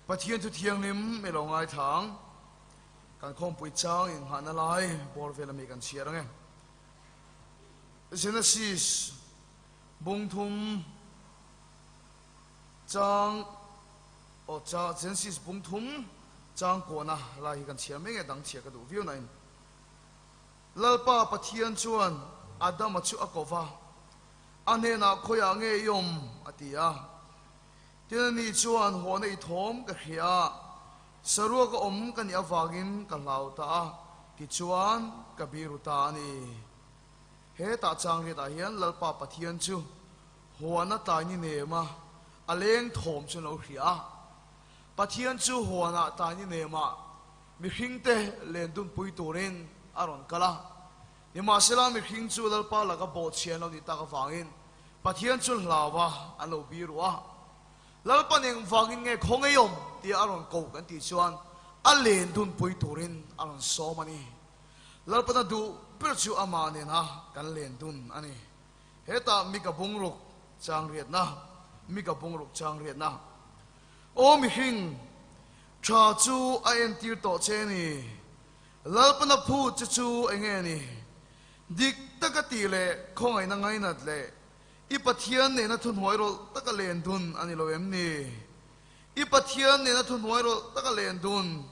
Pathian thu thianghlim i lo ngaithla ang. Kan khawmpui chang inghahna lai bawr vel ami kan chhiar ang e. Genesis bung thum chang aw cha Genesis bung thum chang kuahna lai hi kan chhiar mai nge dang chhiar ka duh viau na in. Lalpa Pathian chuan Adama chu a ko va, a hnenah khawiah nge i awm? a ti a. Tin ani chuan hawhna i thawm ka hria a, saruak a awm ka nih avangin ka hlau ta a, tichuan ka biru ta a ni. Hetah chang riatah hian Lalpa Pathian chu huana tlai ni nem a, a leng thawm chu an lo hria a. Pathian chu huanah tlai ni nemah mihringte len dunpui turin a rawn kal a. Nimahsela mihring chu Lalpa laka bawhchhia an lo nih tak avangin Pathian chu hlau a, an lo biru a. Lalpan eng vangin nge khaw ngei awm tia a rawn koh kan tih chuan a len dunpui turin a rawn sawm a ni. Lalpan a duh ber chu amah nena kan len dun a ni. Hetah Mika bungruk chang riatna, Mika bungruk chang riatna. Aw mihring, tha chu a entir tawh che a ni. Lalpan a phut che chu enge a ni? Dik taka tih leh khawngaihna ngainat leh i Pathian nena thuhnuai rawlh taka len dun a ni lo em ni? I Pathian nena thuhnuai rawlh taka len dun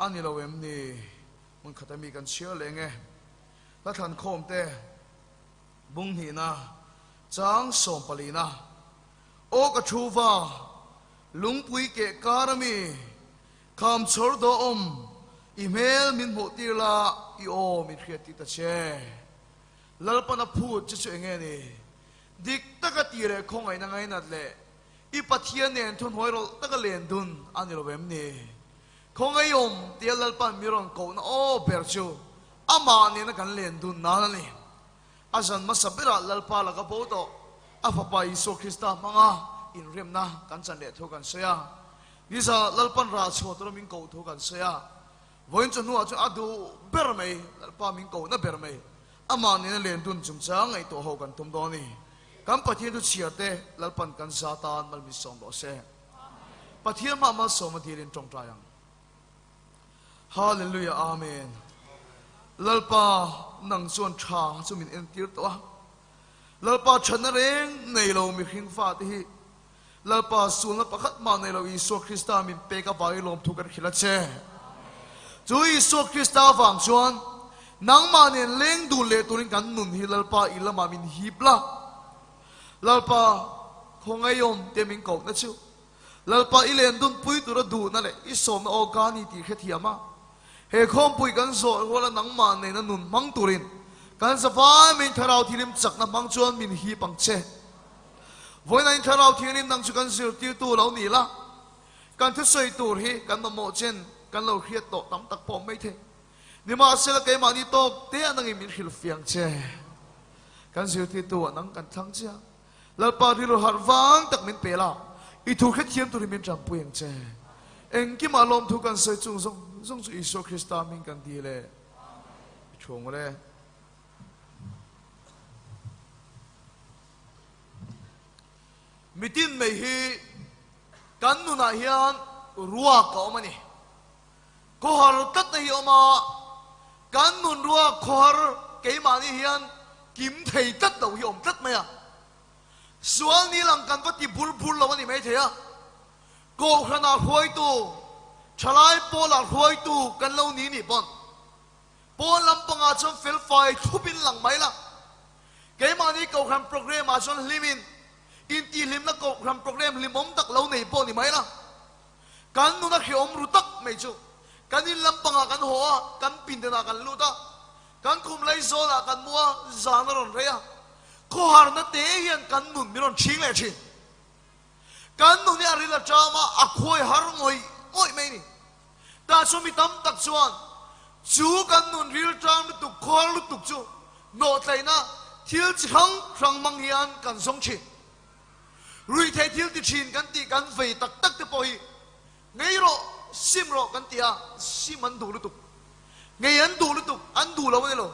a ni lo em ni? Hmun khata mi kan chhiar leh nge? Hla thlan khawm te, bung hnihna, chang sawmpalina, Aw ka thu va, lungpui keh kar a mi, Kham chhawr daw awm, i hmel min hmuh tir la, i aw min hriat tir ta che. Lalpan a phut che chu enge ni? Dik taka ti leh khawngaihna ngainat leh i Pathian nen thuhnuai rawlh taka len dun a ni lo em ni? Khawngaih awm tia Lalpan mi rawn kohna aw ber chu amah nena kan len dun nan a ni. A zan hmasa berah Lalpa laka bo tawh a Fapa Isua Krista hmanga inremna kan chan leh thu kan sawi a. Nizanah Lalpan rah chhuah tura min koh thu kan sawi a. Vawiin chu hnuah chuan a duh ber mai, Lalpa min kohna ber mai, amah nena len dun chungchang ngaihtuah ho kan tum dawn a ni. Kan Pathian thu chhiar te Lalpan kan za tan mal min sawm rawh se. Pathian hmah malsawm a dilin tawngtai ang. Hallelujah Amen. Lalpa nang chuan tha chu min entir tawh a. Lalpa thatna reng nei lo mihring fate hi Lalpa sulna pakhat mah nei lo Isua Krista min pek avangin lawmthu kan hrilh a che. Chu Isua Krista avang chuan nangmah nen leng dun leh turin kan nun hi Lalpa i lamah min hip la. Lalpa khawngaihawm te min kohna chu Lalpa i len dunpui tura duhna leh i sawmna aw ka ni tih hrethiam a, he khawmpui kan zawh ruala nangmah nena nun hmang turin kan zavai min Thlarau Thianghlim chakna hmang chuan min hip ang che. Vawiin Thlarau Thianghlim nang chu kan zirtirtu lo ni la, kan thusawi tur hi kan mamawh chen kan lo hriat tawh tam tak pawh mai thei. Nimahsela keimahni tawk te a nangin min hrilhfiang che. Kan zirtirtu ah nang kan thlang che a. Lalpa rilru harh vang tak min pe la, i thu hrethiam turin min tanpui ang che. Engkimah lawmthu kan sawi chung zawng zawng chu Isua Krista hming kan dil e. I thu ang ule. Mitin mai hi kan nunah hian ruak a awm a ni. Khawhar tlatna hi a awm a, kan nun ruak khawhar keimahni hian kim thei tlat lo hi a awm tlat mai a. Sual ni lang kan va ti bur bur lo a ni maithei a, Kohhranah hruaitu, thalai pawlah hruaitu kan lo ni nih pawn pawn lampangah chuan felfai thlupin lang mai la. Keimahni Kohhran programme ah chuan hlimin intihhlimna Kohhran programme hlimawm tak lo nei pawh ni mai la. Kan nuna hrehawm ru tak mai chu kan in lampangah kan haw a, kan pindanah kan lut a, kan khum lai zawnah kan mu a, zan a rawn rei a, khawharna te hian kan nun min rawn chhing leh thin. Kan nun hi a ril a ṭam a, a khuai har ngawih ngawih mai a ni. Tah chuan mi tam tak chuan chu kan nun ril ṭam lutuk, khawhar lutuk chu nawhtlaihna thil chi hrang hrang hmang hian kan zawng thin. Ruihtheih thil ti thin kan tih kan vei tak tak te pawh hi ngei rawh, sim rawh kan ti a, sim an duh lutuk. Ngei an duh lutuk, an duh lo a ni lo.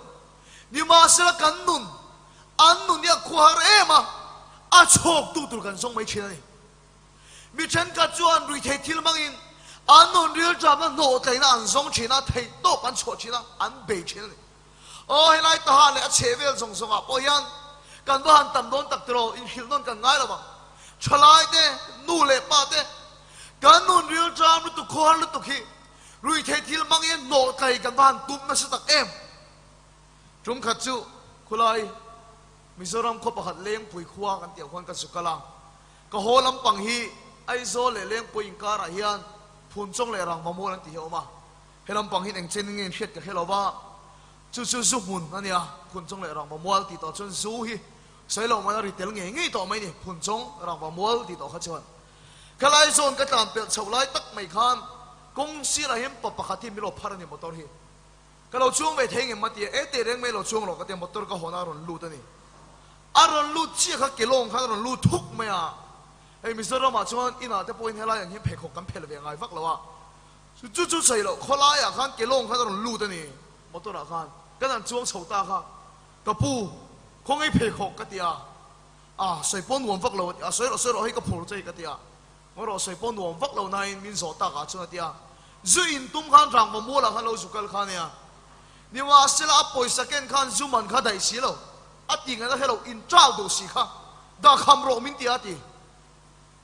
Nimahsela kan nun, an nun hi a khuahar em a, a chhawktu tur kan zawng mai thin a ni. Mi thenkhat chuan ruihtheih thil hmangin An nun rilṭamna hnawhtlaihna an zawng ṭhin a, theihtawp an chhuah ṭhin a, an bei ṭhin a ni. Aw, helai tahan leh a chhehvel zawng zawngah pawh hian kan va han tam dawn tak tiraw, inhrilh nawn kan ngai lo vang. Ṭhalai te, nu leh pa te, kan nun rilṭam lutuk, khawhar lutuk hi ruihtheih thil hmang hian hnawhtlaih kan va han tum nasa tak em? Ṭum khat chu khulai Mizoram khaw pakhat Lengpui khua kan tih ang khuan ka zu kal a, ka haw lampang hi Aizawl leh Lengpui inkarah hian Phunchawng leh Rangvamual an tih hi a awm a, he lampang hian eng chen nge in hriat ka hre lo va, chu chu zu hmun a nia, Phunchawng leh Rangvamual tih tawh chuan zu hi sawi loh mai a ri tel ngei ngei tawh mai ni, Phunchawng, Rangvamual tih tawh kha chuan. Khalai zawn ka tlan pelh chhoh lai tak mai khan kawng sirah hian pa pakhat hi min lo phar a ni motor hi. Ka lo chuang ve thei ngem a ti a, e teh reng mai lo chuang rawh ka ti a, motor ka hawn a rawn lut a ni. A rawn lut chiah kha kelawng khan a rawn lut thuk mai a, hei Mizoram ah chuan inah te pawhin helai ang hian pheikhawk kan phelh ve ngai vak lo a, chu chu sawi loh khawlai ah khan kelawng khan a rawn lut a ni motor ah khan, kan han chuang chho ta kha, ka pu khawngaih pheikhawk ka ti a, a sawi pawh nuam vak lo a ti a, sawi rawh sawi rawh hei ka phur che ka ti a, Ngaw rawh sawi pawh nuam vak lo nain min zawh tak ah chuan a ti a, zu in tum khan rangva mual ah khan lo zu kal kha nia. Nimahsela a pawisa ken khan zu man kha daih si lo, a ti ngaihna hre lo in ṭal duh si kha, dah kham rawh min ti a ti.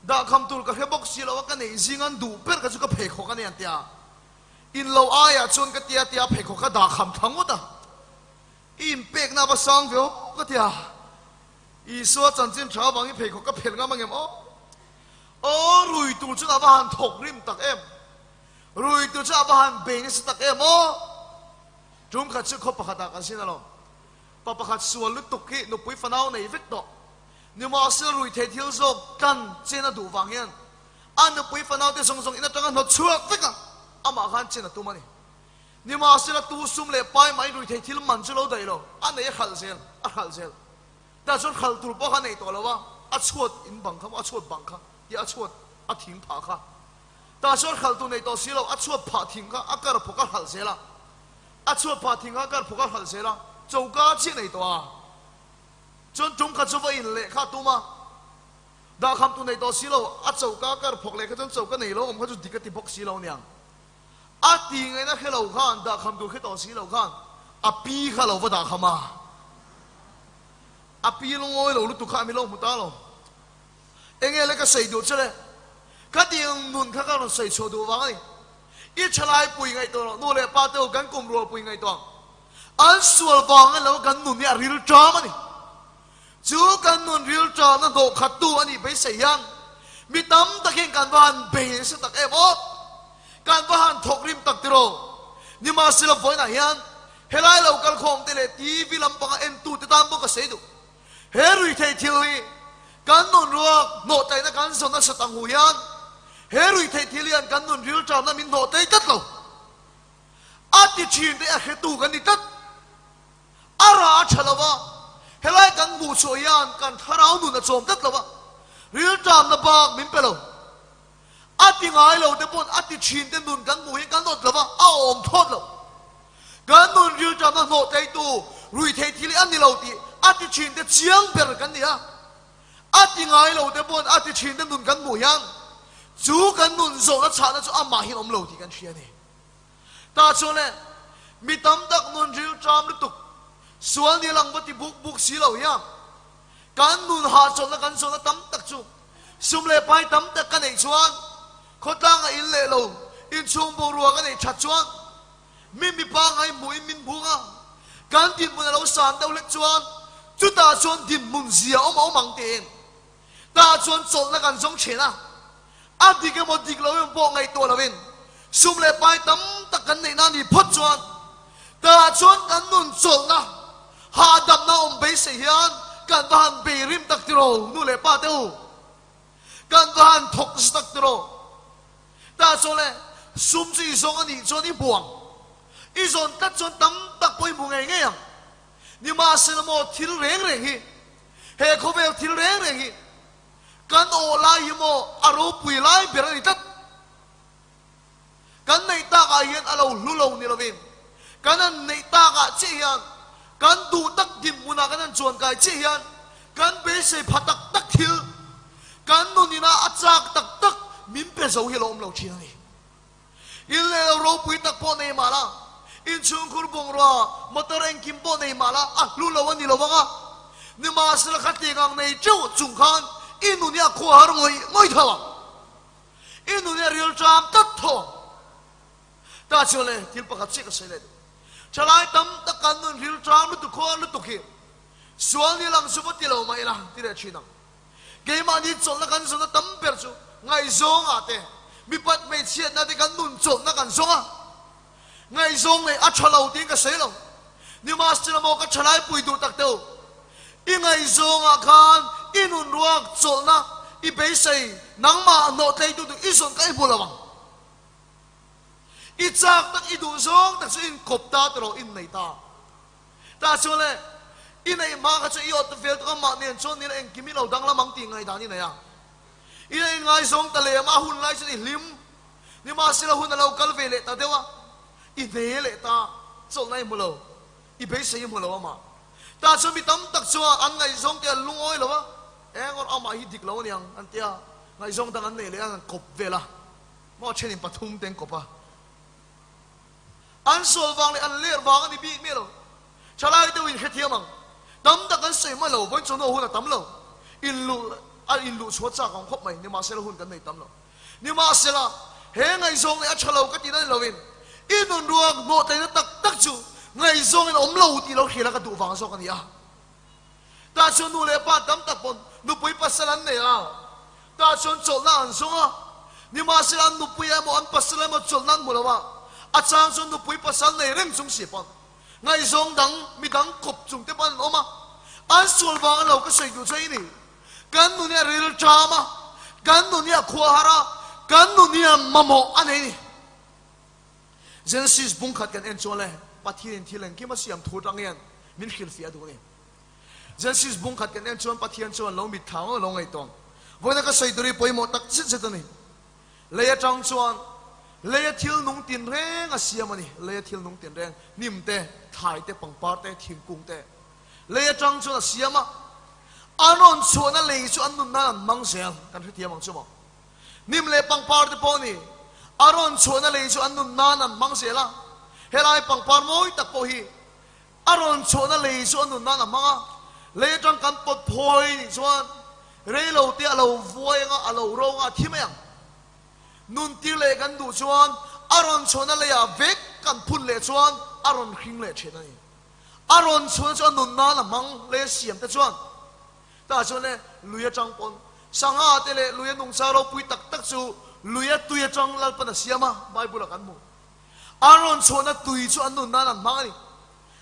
Dah kham tur ka hre bawk si lo a, ka neih zing an duh ber kha chu ka pheikhawk a ni an ti a. In lo aiah chuan ka ti a ti a, pheikhawk kha dah kham thla ngawt a. I inpekna a va sang ve aw ka ti a. Isua chanchin tha avangin pheikhawk ka phelh ngam angem aw? Aw, rui tur chuan a va han thawk rim tak em! Rui tur chuan a va han bei nasa tak em aw? Tum khat chu khaw pakhatah kan sin alawm. Pa pakhat sual lutuk hi nupui fanau nei vek tawh. Nimahsela rui thei thil zawk tlan chen a duh vang hian a nupui fanau te zawng zawng in atanga hnawt chhuak vek a, amah khan chen a tum a ni. Nimahsela tu sum leh pai mai rui thei thil man chu lo daih lo, a nei a hralh zel, a hralh zel. Tah chuan hralh tur pawh kha nei tawh lo a, a chhuat in bang kha maw, a chhuat bang kha, tih a chhuat a thing phah kha. Tah chuan hralh tur nei tawh si lo, a chhuat phah thing kha a kar phawk a hralh zel a, a chhuat phah thing kha a kar phawk a hralh zel a, choka chiah nei tawh a. Chuan tum kha chu va in leh kha a tum a, dahkham tur nei tawh si lo, a choka a kar phawk leh kha chuan choka nei lo awm kha chu dik a ti bawk si lo aniang. A ti ngaihna hre lo khan dahkham tur hre tawh si lo khan a pi kha lo va dahkham a, a pi lungawi lo lutuk kha a mi lo hmu ta lo. Enge le ka sawi duh che le? Ka ti ang nun kha ka rawn sawi chhuah duh vang a ni. I thalai pui ngaihtuah loh nu leh pa te ho kan kum rual pui ngaihtuah ang. An sual vang a lo kan nun hi a ril ṭam a ni. Chu kan nun ril ṭamna hnawh khat tu a nih beisei hian mi tam takin kan va han bei nasa tak em aw! Kan va han thawk rim tak tiraw? Nimahsela vawiinah hian helai lo kalkhawm te leh TV lampanga entu te tan pawh ka sawi duh. He ruihtheih thil hi kan nun ruak hnawhtaihna kan zawn nasat ang hu hian he ruihtheih thil hian kan nun ril ṭamna min hnawhtai tlat lo. A ti ṭhin te a hretu kan ni tlat. A rah a tha lo a, helai kan hmuh chhuah hian kan thlarau nun a chawm tlat lo a, rilṭamna bak min pe lo. A ti ngai lo te pawn a ti ṭhin te nun kan hmuh hian kan awt lo a, a awm thawt lo. Kan nun rilṭamna hnawh theitu ruihtheih thil hi a ni lo tih a ti ṭhin te chiang ber kan ni a. A ti ngai lo te pawn a ti ṭhin te nun kan hmuh hian chu kan nun zawhna chhahna chu amah hian awm lo tih kan hria a ni. Tah chuan le, mi tam tak nun rilṭam lutuk, sual ni lang va ti buk buk si lo hian kan nun hahchawlhna kan zawhna tam tak chu sum leh pai tam tak ka neih chuan khawtlang a in leh lo, inchhung boruak a neih that chuan mi mipa ngai hmuhin min bung a, kan dinhmun a lo san deuh hlek chuan chutah chuan dinhmun zia awm a awm ang tiin tah chuan chawlhna kan zawng thin a. A dik emaw dik lo emaw pawh ngaihtuah loin sum leh pai tam tak kan neihna a nih phawt chuan tah chuan kan nun chawlhna hahdamna awm beisei hian kan va han bei rim tak tiraw nu leh pa te u, kan va han thawk nasa tak tiraw. Tah chuan le sum chu i zawng a nih chuan i hmu ang, i zawn tlat chuan tam tak pawh i hmu ngei ngei ang. Nimahsela maw thil reng reng hi, he khawvel thil reng reng hi Kan awh lai hi maw a ropui lai ber a ni tlat. Kan neih takah hian a lo hlu lo ni lovin kan han neih takah chiah hian kan duh tak dinhmunah kan han chuan kai chiah hian kan beisei pha tak tak thil kan nun ina a chak tak tak min pe zo hi a lo awm lo thin a ni. In leh lo ropui tak pawh nei mah la, inchhungkhur bungrua, motor engkim pawh nei mah la, a hlu lo a ni lo ang a. Nimahsela khatiang ang nei teuh chung khan i nun hi a khua har ngawih ngawih tho ang. I nun hi a ril ṭam tlat tho ang. Ta chuan le, thil pakhat chiah ka sawi leh duh. Ṭhalai tam tak kan nun ril ṭam lutuk khuar lutuk hi sual ni lang chu va ti lo mah ila ti leh ṭhin ang. Keimahni chawlhna kan zawnna tam ber chu ngaihzawngah te, mipat hmeichhiatna te kan nun chawlhna kan zawng a. Ngaihzawng nei a ṭha lo tiin ka sawi lo. Nimahsela maw ka ṭhalai pui duh tak teuh. I ngaihzawngah khan i nun ruak chawlhna i beisei nangmah hnawh tleitu tur i zawn ka i hmu lo ang. I chak tak i duh zawng tak chu inkawp ta tawh in nei ta. Tah chuan le, i neih hma kha chu i awt vel tuk a mah nen chuan nila engkim i lo danglam ang tih ngaihdan i nei a. I nei ngaizawng ta lem a hun lai chuan i hlim. Nimahsela hun a lo kal ve leh ta deuh a, i hne leh ta, chawlhna i hmu lo, i beisei i hmu lo amah. Tah chuan mi tam tak chuan an ngaihzawng te an lungawi lo a, eng awrh amah hi dik lo aniang an tia, ngaihzawng dang an nei leh a, an kawp vel a. Maw thenin pathum te an kawp a. An sual vang leh an ler vang a ni bik miah lo. Thalai deuh in hrethiam ang. Tam tak an sawi mai lo, vawiin chawhnu hun a tam lo. Inluh a inluh chhuah chak ang khawp mai, nimahsela hun kan nei tam lo. Nimahsela, he ngaihzawng leh a tha lo ka tihna ni loin, i nun ruak hnawhtleina tak tak chu ngaihzawngin a awm lo tih lo hriala ka duh vang zawk a ni a. Tah chuan nu leh pa tam tak pawn nupui pasal an nei a, tah chuan chawlhna an zawng a. Nimahsela an nupui emaw an pasal emaw chawlhna an hmu lo a, a chang chuan nupui pasal nei reng chung si pawn ngaihzawng dang mi dang kawp chung te pawn an awm a. An sual vang a lo ka sawi duh chu i ni. Kan nun hi a ril ṭam a, kan nun hi a khua har a, kan nun hi a mamawh a nei ni. Genesis bung khat kan en chuan le Pathianin thil engkim a siam thu atang hian min hrilhfiah duh a ni. Genesis bung khat kan en chuan Pathian chuan lo mitthla ngawt lo ngaih tawng. Vawiina ka sawi tur hi pawimawh tak zet zet a ni. Lei atang chuan leia thil nung tinreng a siam a ni. Leia thil nung tinreng, hnim te, thlai te, pangpar te, thingkung te. Lei atang chuan a siam a, an rawn chhuahna lei chu an nun nan an hmang zel. Kan hrethiam ang chu maw? Hnim leh pangpar te pawh ni, a rawn chhuahna lei chu an nun nan an hmang zel a. Helai pangpar mawi tak pawh hi a rawn chhuahna lei chu a nun nan a hmang a. Lei atang kan pawt phawi nih chuan rei lo te a lo vuai anga a lo ro anga a thi mai ang. Nun tir leh kan duh chuan a rawn chhuahna leiah vek kan phun leh chuan a rawn hring leh thin a ni. A rawn chhuahna chu a nun nan a hmang lei a siam te chuan Tah chuan le lui atang pawn sangha te leh lui a nungcha ropui tak tak chu lui a tui atang Lalpan a siam a, Bible ah kan hmu. An rawn chhuahna tui chu an nun nan an hmang a ni.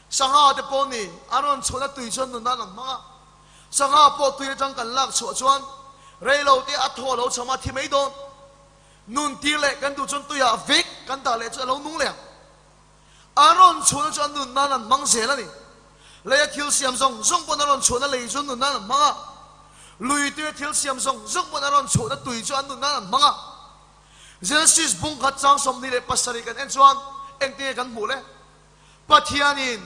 Sangha te pawh ni, an rawn chhuahna tui chu an nun nan an hmang a. Sangha pawh tui atang kan lak chhuah chuan rei lo te a thaw lo chham a thi mai dawn. Nun tir leh kan duh chuan tuiah vek kan dah leh chu a lo nung leh ang. A rawn chhuahna chu a nun nan an hmang zel a ni. Leia thil siam zawng zawng pawn a rawn chhuahna lei chu an nun nan an hmang a. Lui tuia thil siam zawng zawng pawn a rawn chhuahna tui chu an nun nan an hmang a. Genesis bung khat chang 27 kan en chuan engtinge kan hmuh le? Pathianin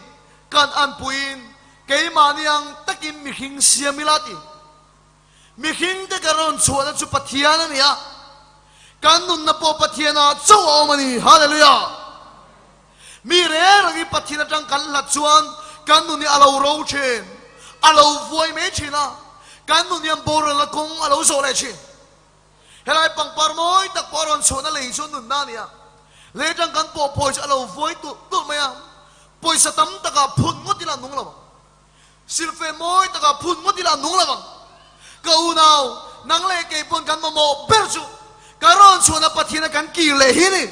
kan anpuiin keimahni ang takin mihring siam ila ti. Mihringte kan rawn chhuahna chu Pathian a ni a, kan nunna pawh Pathianah chauh a awm a ni. Hallelujah! Mi reng rengin Pathian atang kan hlat chuan kan nun hi a lo ro thin, a lo vuai mai thin a, kan nun hian boralna kawng a lo zawh leh thin. Helai pangpar mawi tak pawh a rawn chhuahna lei chu nunna a ni a, lei atang kan pawh phawi chu a lo vuai tulh tulh mai a, pawisa tam takah phun ngawt ila a nung lo ang. Silfe mawi takah phun ngawt ila a nung lo ang. Ka unau, nang leh kei pawn kan mamawh ber chu ka rawn chhuahna Pathiana kan kir leh hi ni.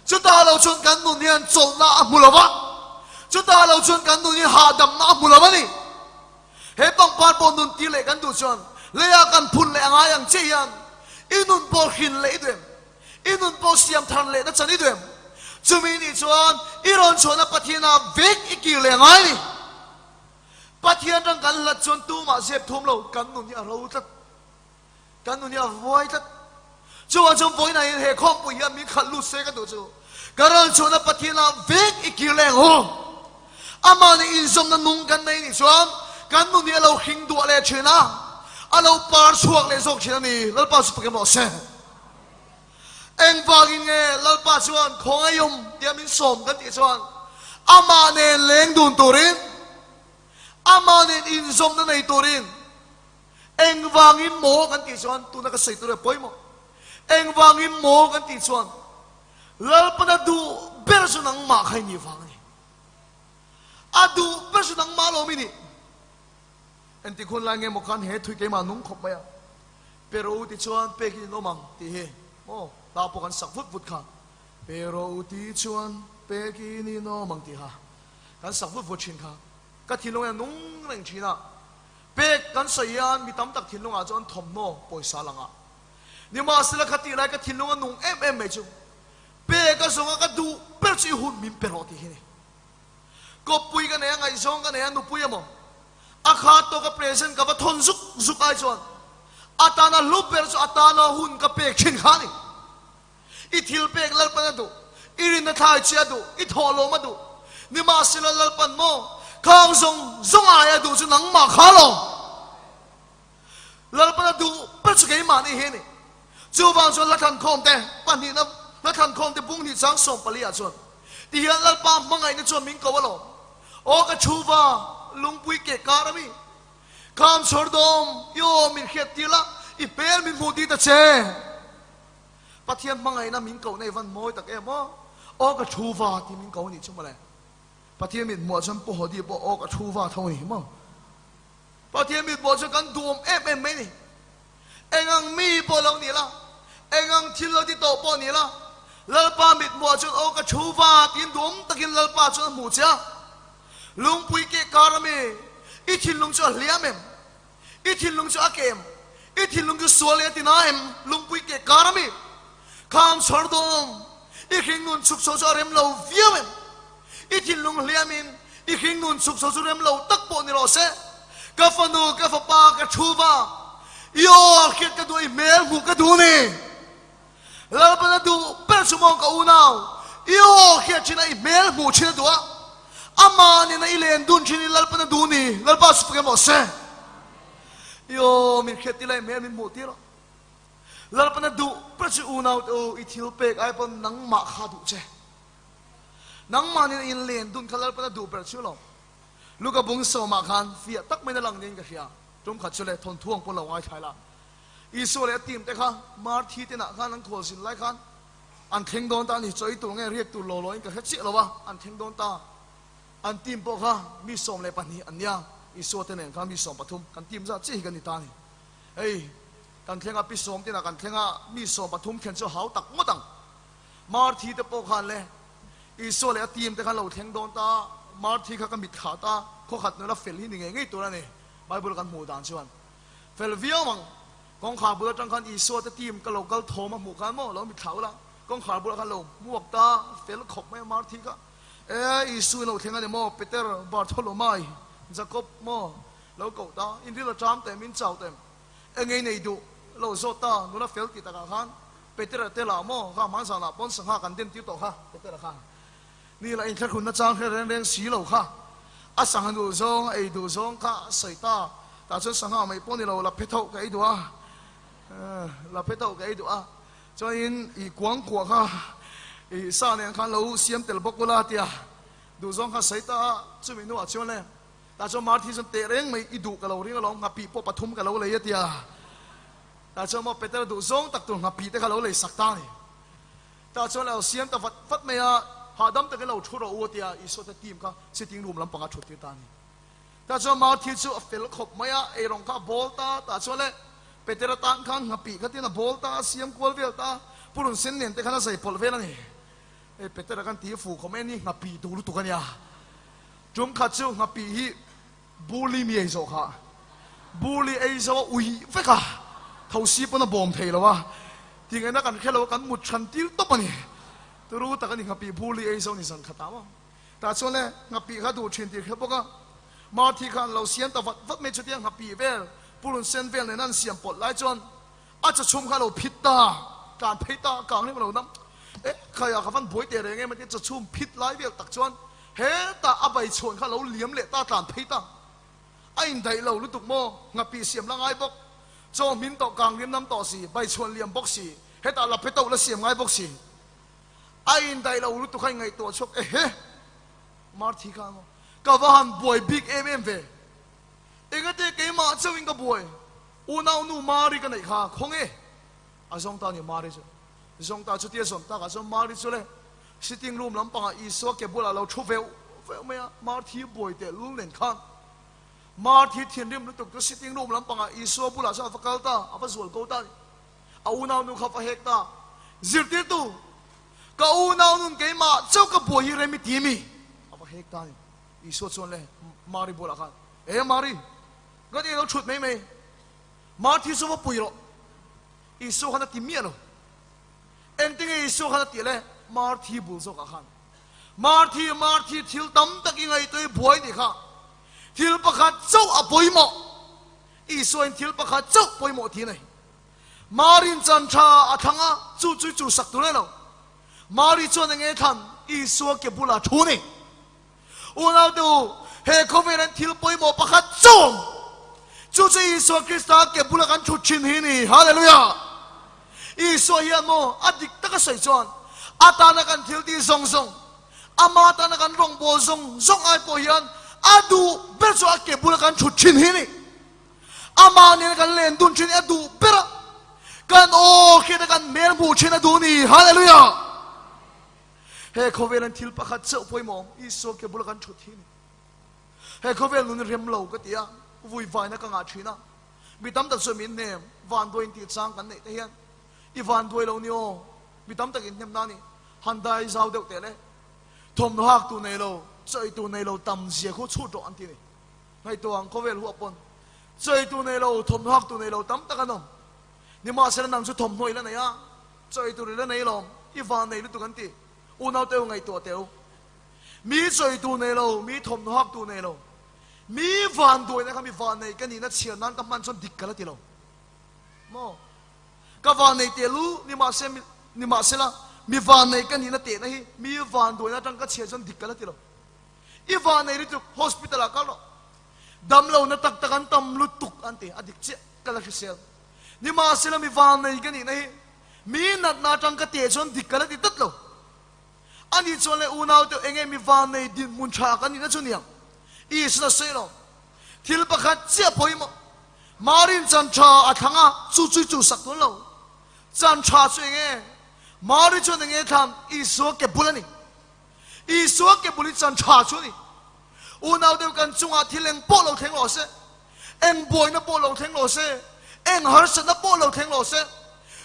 Chutah lo chuan kan nun hian chawlhna a hmu lo va, chutah lo chuan kan nun hian hahdamna a hmu lo a ni. He pangpar pawh nun tir leh kan duh chuan leiah kan phun leh a ngai ang che hian i nun pawh hrin leh i duh em? I nun pawh siam thar leh na chan i duh em? Chumi nih chuan i rawn chhuahna Pathianah vek i kir leh ngai ni. Pathian rang kan hlat chuan tumah zep thum lo, kan nun hi a ro tlat. Kan nun hi a vuai tlat. Chuvang chuan vawiinah hian he khawmpui hian min khalh lut se ka duh chu. Ka rawn chhuahna Pathianah vek i kir leh ang u. Amah nih inzawmna nung kan nei nih chuan kan nun hi a lo hring duah leh thin a, a lo par chhuak leh zawk thin a ni. Lalpa chu pakem rawh se. Engvangin nge Lalpa chuan khawngaihawm tia min sawm kan tih chuan amah nen leng dun turin, amah nen inzawmna nei turin engvangin maw kan tih chuan tuna ka sawi tur hi a pawimawh. Engvangin maw kan tih chuan Lalpana duh ber chu nangmah kha i nih vang a ni. A duh ber chu nangmah lawm i nih. Engtik hun lai nge maw khan he thui keimah nung khawp mai a, Pero ti chuan pek in awm ang tih hi maw hla pawh kan sak vut vut kha. Pero ti chuan pek in in awm ang tih kha kan sak vut vut thin kha. Ka thinlung hian nung reng thin a, pek kan sawi hian mi tam tak thinlungah chuan thawmhnaw pawisa lang a. Nimahsela kha tih lai ka thinlung a nung em em mai chu pek a zawnga ka duh ber chu i hun min pe rawh tih hi a ni. Kawppui ka nei a, ngaihzawng ka nei a, nupui emaw a kha tawka present ka va thawn zuk zuk ai chuan a tana hlu ber chu a tana hun ka pek thin kha a ni. I thil pek Lalpan a duh, i rinna thlai chi a duh, i thawhlawm a duh. Nimahsela Lalpan maw khang zawng zawng ai a duh chu nangmah kha lo. Lalpan a duh ber chu keimahni hi a ni. Chuvang chuan Hlathankhawm te pahnihna Hlathankhawm te bung hnih chang 14 ah chuan ti hian Lalpa hmangaihna chuan min ko alawm. Aw ka thu va lungpui keh kar ami kham chhawr dawm i aw min hriat tir la i hmel min hmuh tir ta che. Pathian hmangaihna min koh nei van mawi tak em aw. Aw ka thu va ti min ko anih chu mawle. Pathian mit hmuh ah chuan Pu Hodi pawh aw ka thu va tho a ni hi maw. Pathian mit pawh chu kan duhawm em em mai ni. Eng ang mi pawh lo ni la, eng ang thil lo ti tawh pawh ni la, Lalpa mit hmuh ah chuan aw ka thu va tiin duhawm takin Lalpa chuan a hmuh che a. Lungpui keh kar ami, i thinlung chu a hliam em? I thinlung chu a keh em? I thinlung chu sual leh a ti na em? Lungpui keh kar ami, kham chhawr dawm, i hringnun chhuk chho chu a rem lo viau em? I thinlung hliamin i hringnun chhuk chho chu rem lo tak pawh ni rawh se. Ka fanu, ka fapa, ka thu va, i aw hriat ka duh, i hmel hmuh ka duh ni. Lalpan a duh ber chu maw ka unau, i aw hriat thin a, i hmel hmuh thin a duh a, amah nena i len dun thin i Lalpan a duh ni. Lalpa chu fak em rawh se. I aw min hriat tir la, i hmel min hmuh tir rawh. Lalpan a duh ber chu unau te u, i thil pek ai pawn nangmah kha a duh che. Nangmah nen in len dun kha Lalpan a duh ber chu lo. Luka bung sawmah khan fiah tak maiin a lang niin ka hria. Tum khat chu le thawnthu ang pawh lo ngaithla ila. Isua leh a team te kha Marthi te nah khan an khual zin lai khan an thleng dawn ta a ni. Chawi tur nge riak tur law law in ka hre chiah lo a, an thleng dawn ta. An team pawh kha mi 12 an nia, Isua te nen khan mi 13 kan team zat chiah hi kan ni ta a ni. Hei kan thleng a, pi sawm te nah kan thleng a, mi 13 thlen chu hau tak ngawt ang. Marthi te pawh khan le Isua leh a team te khan lo thleng dawn ta, Marthi kha ka mit thlah ta, khaw khat nula fel hi ni ngei ngei tur a ni, Bible kan hmuh dan chuan fel viau ang. Kawngkhar bul atang khan Isua te team ka lo kal thawm a hmuh khan maw lo mit thlah ula, kawngkhar bulah khan lo hmuak ta, fel khawp mai a Marthi kha. E Isu in lo thleng a ni maw, Peter, Bartholomai, Jacob maw lo koh ta, in ril a ṭam ta em, in chau ta em, engei nei duh lo zawt ta, nula fel tih takah khan Petera te lah maw kha hman zanah pawn sangha kan den tir tawh kha Petera kha ni lah inthlahrun na chang hre reng reng si lo kha a sangha duh zawng a ei duh zawng kha a sawi ta tah chuan sangha mai pawh ni lo la phe tho ka ei duh a la phe tho ka ei duh a chuanin i kuang kuah kha i sa nen khan lo siam tel bawk ula tia duh zawng kha sawi ta a chumi hnuah chuan le tah chuan Marthi chuan teh reng mai i duh ka lo ring alawm nghapih pawh pathum ka lo lei a tia. Tah chuan maw Peter duh zawng tak tur nghapih te kha lo lei sak ta a ni. Tah chuan a lo siam ta vat vat mai a, hahdam takin lo thu rawh u a ti a, Isua te team kha sitting room lampangah thut tir ta a ni. Tah chuan Marthi chu a fel khawp mai a, eirawng kha a bawl ta, tah chuan le Peter atan khan nghapih kha tin a bawl ta a, siam kual vel ta a, purun sen nen te khan a zai pawlh vel a ni. Hei Peter a kan ti fuh khawp mai a ni, nghapih duh lutuk a nia. Tum khat chu nghapih hi Burli mi ei zawh kha. Burli ei zo a ui vek a, thosi pawn a bawm thei lo a, tingaihna kan hre lo a, kan mut hran tir tawp a ni. Turu tak a ni nghapih burli ei zo ni zan khat ah maw. Tah chuan le nghapih kha duh thin tih hre bawk a, Marthi kha an lo siam ta vat vat mai chutia nghapih vel purun sen vel nen an siam pawlh lai chuan a chawchhum kha a lo phit ta, tlan phei ta kang hlem a lo nam. E khai a ka van buai teh reng em a tia chawchhum phit lai vel tak chuan Hetah a bai chhuan kha lo liam leh ta tlan phei ta. A indaih lo lutuk maw? Nghapih siam la ngai bawk. Chaw hmin tawh kang riam nam tawh si, bai chhuan liam bawk si. Hetah laphe to la siam ngai bawk si. A indaih lo lutuk kha ingaihtuah chhuak ehe! Marthi kha emaw ka va han buai bik em em ve. Engate keimah chauhin ka buai. Unau nu Mari ka neih kha khaw nge? A zawng ta a ni Mari chu. Zawng ta chutia zawn takah chuan Mari chu le sitting room lampangah Isua ke bulah lo thu veuh veuh mai a, Marthi buai teh lul nen khan. Marthi thinrim lutuk chu sitting room lampangah Isua bulah chuan a va kal ta, a va zual ko ta a ni. A unau nu kha va hek ta. Zirtirtu, ka unau nun keimah chauh ka buai hi rem i ti mi? A va hek ta a ni. Isua chuan le Mari bulah khan, E Mari, ka ti lo thut mai mai. Marthi chu va pui rawh. Isua khan a ti miah lo. Engtinge Isua khan a tih le? Marthi bul zawkah khan, Marthi, Marthi, thil tam tak i ngaihtuah i buai nih kha. Thil pakhat chauh a pawimawh. Isuain thil pakhat chauh pawimawh ti a nei. Marin chan tha a thlang a, chu chu chu sak tur lo. Mari chuan enge thlan? Isua ke bulah thu ni. Unaute u, he khawvel an thil pawimawh pakhat chauh awm. Chu chu Isua Krista ke bula kan thut thin hi ni. Hallelujah! Isua hian maw a dik taka sawi chuan a tana kan thil tih zawng zawng, ama tana kan rawngbâwl zawng zawng ai pawh hian a duh ber chu a ke bula kan thut thin hi ni. Amah nena kan len dun thin hi a duh ber a, kan aw hriat a kan hmel hmuh thin a duh ni. Hallelujah! He khawvel an thil pakhat chauh pawimawh awm, Isua ke bula kan thut hi ni. He khawvel nun rem lo ka ti a, vui vaina ka ngah thin a. Mi tam tak chuan min hnem, van duai intih chang kan neih te hian i van duai lo ni aw, mi tam tak inhnem na ni, han dai zau deuh teh le. Thawmhnaw hak tu nei lo, chawi tu nei lo tam zia khu chhut rawh an ti ni. Ngaihtuah ang khawvel huah pawn chawi tu nei lo, thawmhnaw hak tu nei lo tam tak an awm. Nimahsela nang chu thawmhnaw i la nei a, chawi tur i la nei lo, i van nei lutuk an ti. Unau teu ngaihtuah teu. Mi chawi tu nei lo, mi thawmhnaw hak tu nei lo, mi van duaina kha mi van nei ka nihna chhiar nan ka hman chuan dik ka la ti lo. Maw? Ka van nei teh lu, nimahse, nimahsela mi van nei ka nihna tehna hi mi van duaina atang ka chhiar chuan dik ka la ti lo. I van nei lutuk, hospital ah kal rawh. Damlo na tak tak an tam lutuk an ti, a dik chiah, ka la hrisel. Nimahsela mi van nei ka nihna hi mi natna atang ka teh chuan dik ka la ti tlat lo. Ani chuan le unau te enge mi van nei dinhmun tha kan nihna chu niang? Isuan a sawi lo. Thil pakhat chiah pawimawh, Marin chan tha a thlang a, chu chu chu sak tun lo. Chan tha chu enge? Mari chuan enge thlang? Isua ke bul a ni. Isua ke bul hi chan tha chu a ni. Unau deuh kan chungah thil eng pawh lo thleng rawh se, eng buaina pawh lo thleng rawh se, eng harsatna pawh lo thleng rawh se,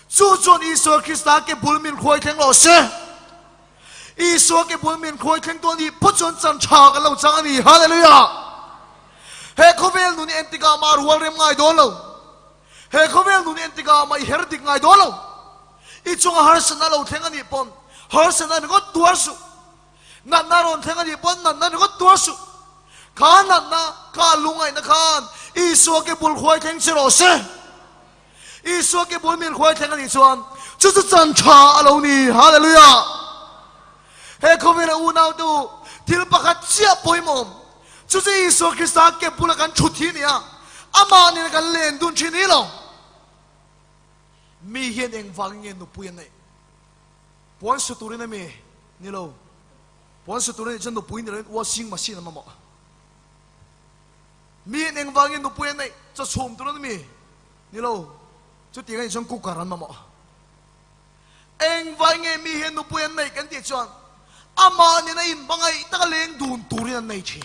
chu chuan Isua Krista ke bul min hruai thleng rawh se. Isua ke bul min hruai thleng tu a nih phawt chuan chan tha kan lo chang a ni. Hallelujah! He khawvel nun hi entikah mah rual rem ngai dawn lo. He khawvel nun hi entikah mah i her dik ngai dawn lo. I chunga harsatna lo thleng a nih pawn harsatna ringawt tuar suh. Natna rawn thleng a nih pawn natna ringawt tuar suh. Kha natna, kha lungngaihna khan Isua ke bul hruai thleng che rawh se. Isua ke bul min hruai thleng a nih chuan chu chu chan tha a lo ni. Hallelujah! He khawvela unaute u, thil pakhat chiah pawimawm, chu chu Isua Krista ke bula kan thut hi a ni a, amah nena kan len dun thin hi lo. Mi hian engvangin nge nupui an neih? Puan su turin a mi? Ni lo. Puan su turin chuan nupui ni loin washing machine a mamawh. Mi in engvangin nupui an neih? Chaw chhum turin a mi? Ni lo. Chutiang anih chuan cooker an mamawh. Engvai nge mi hian nupui an neih kan tih chuan amah nen a inhmangaih taka leng dun turin an nei thin.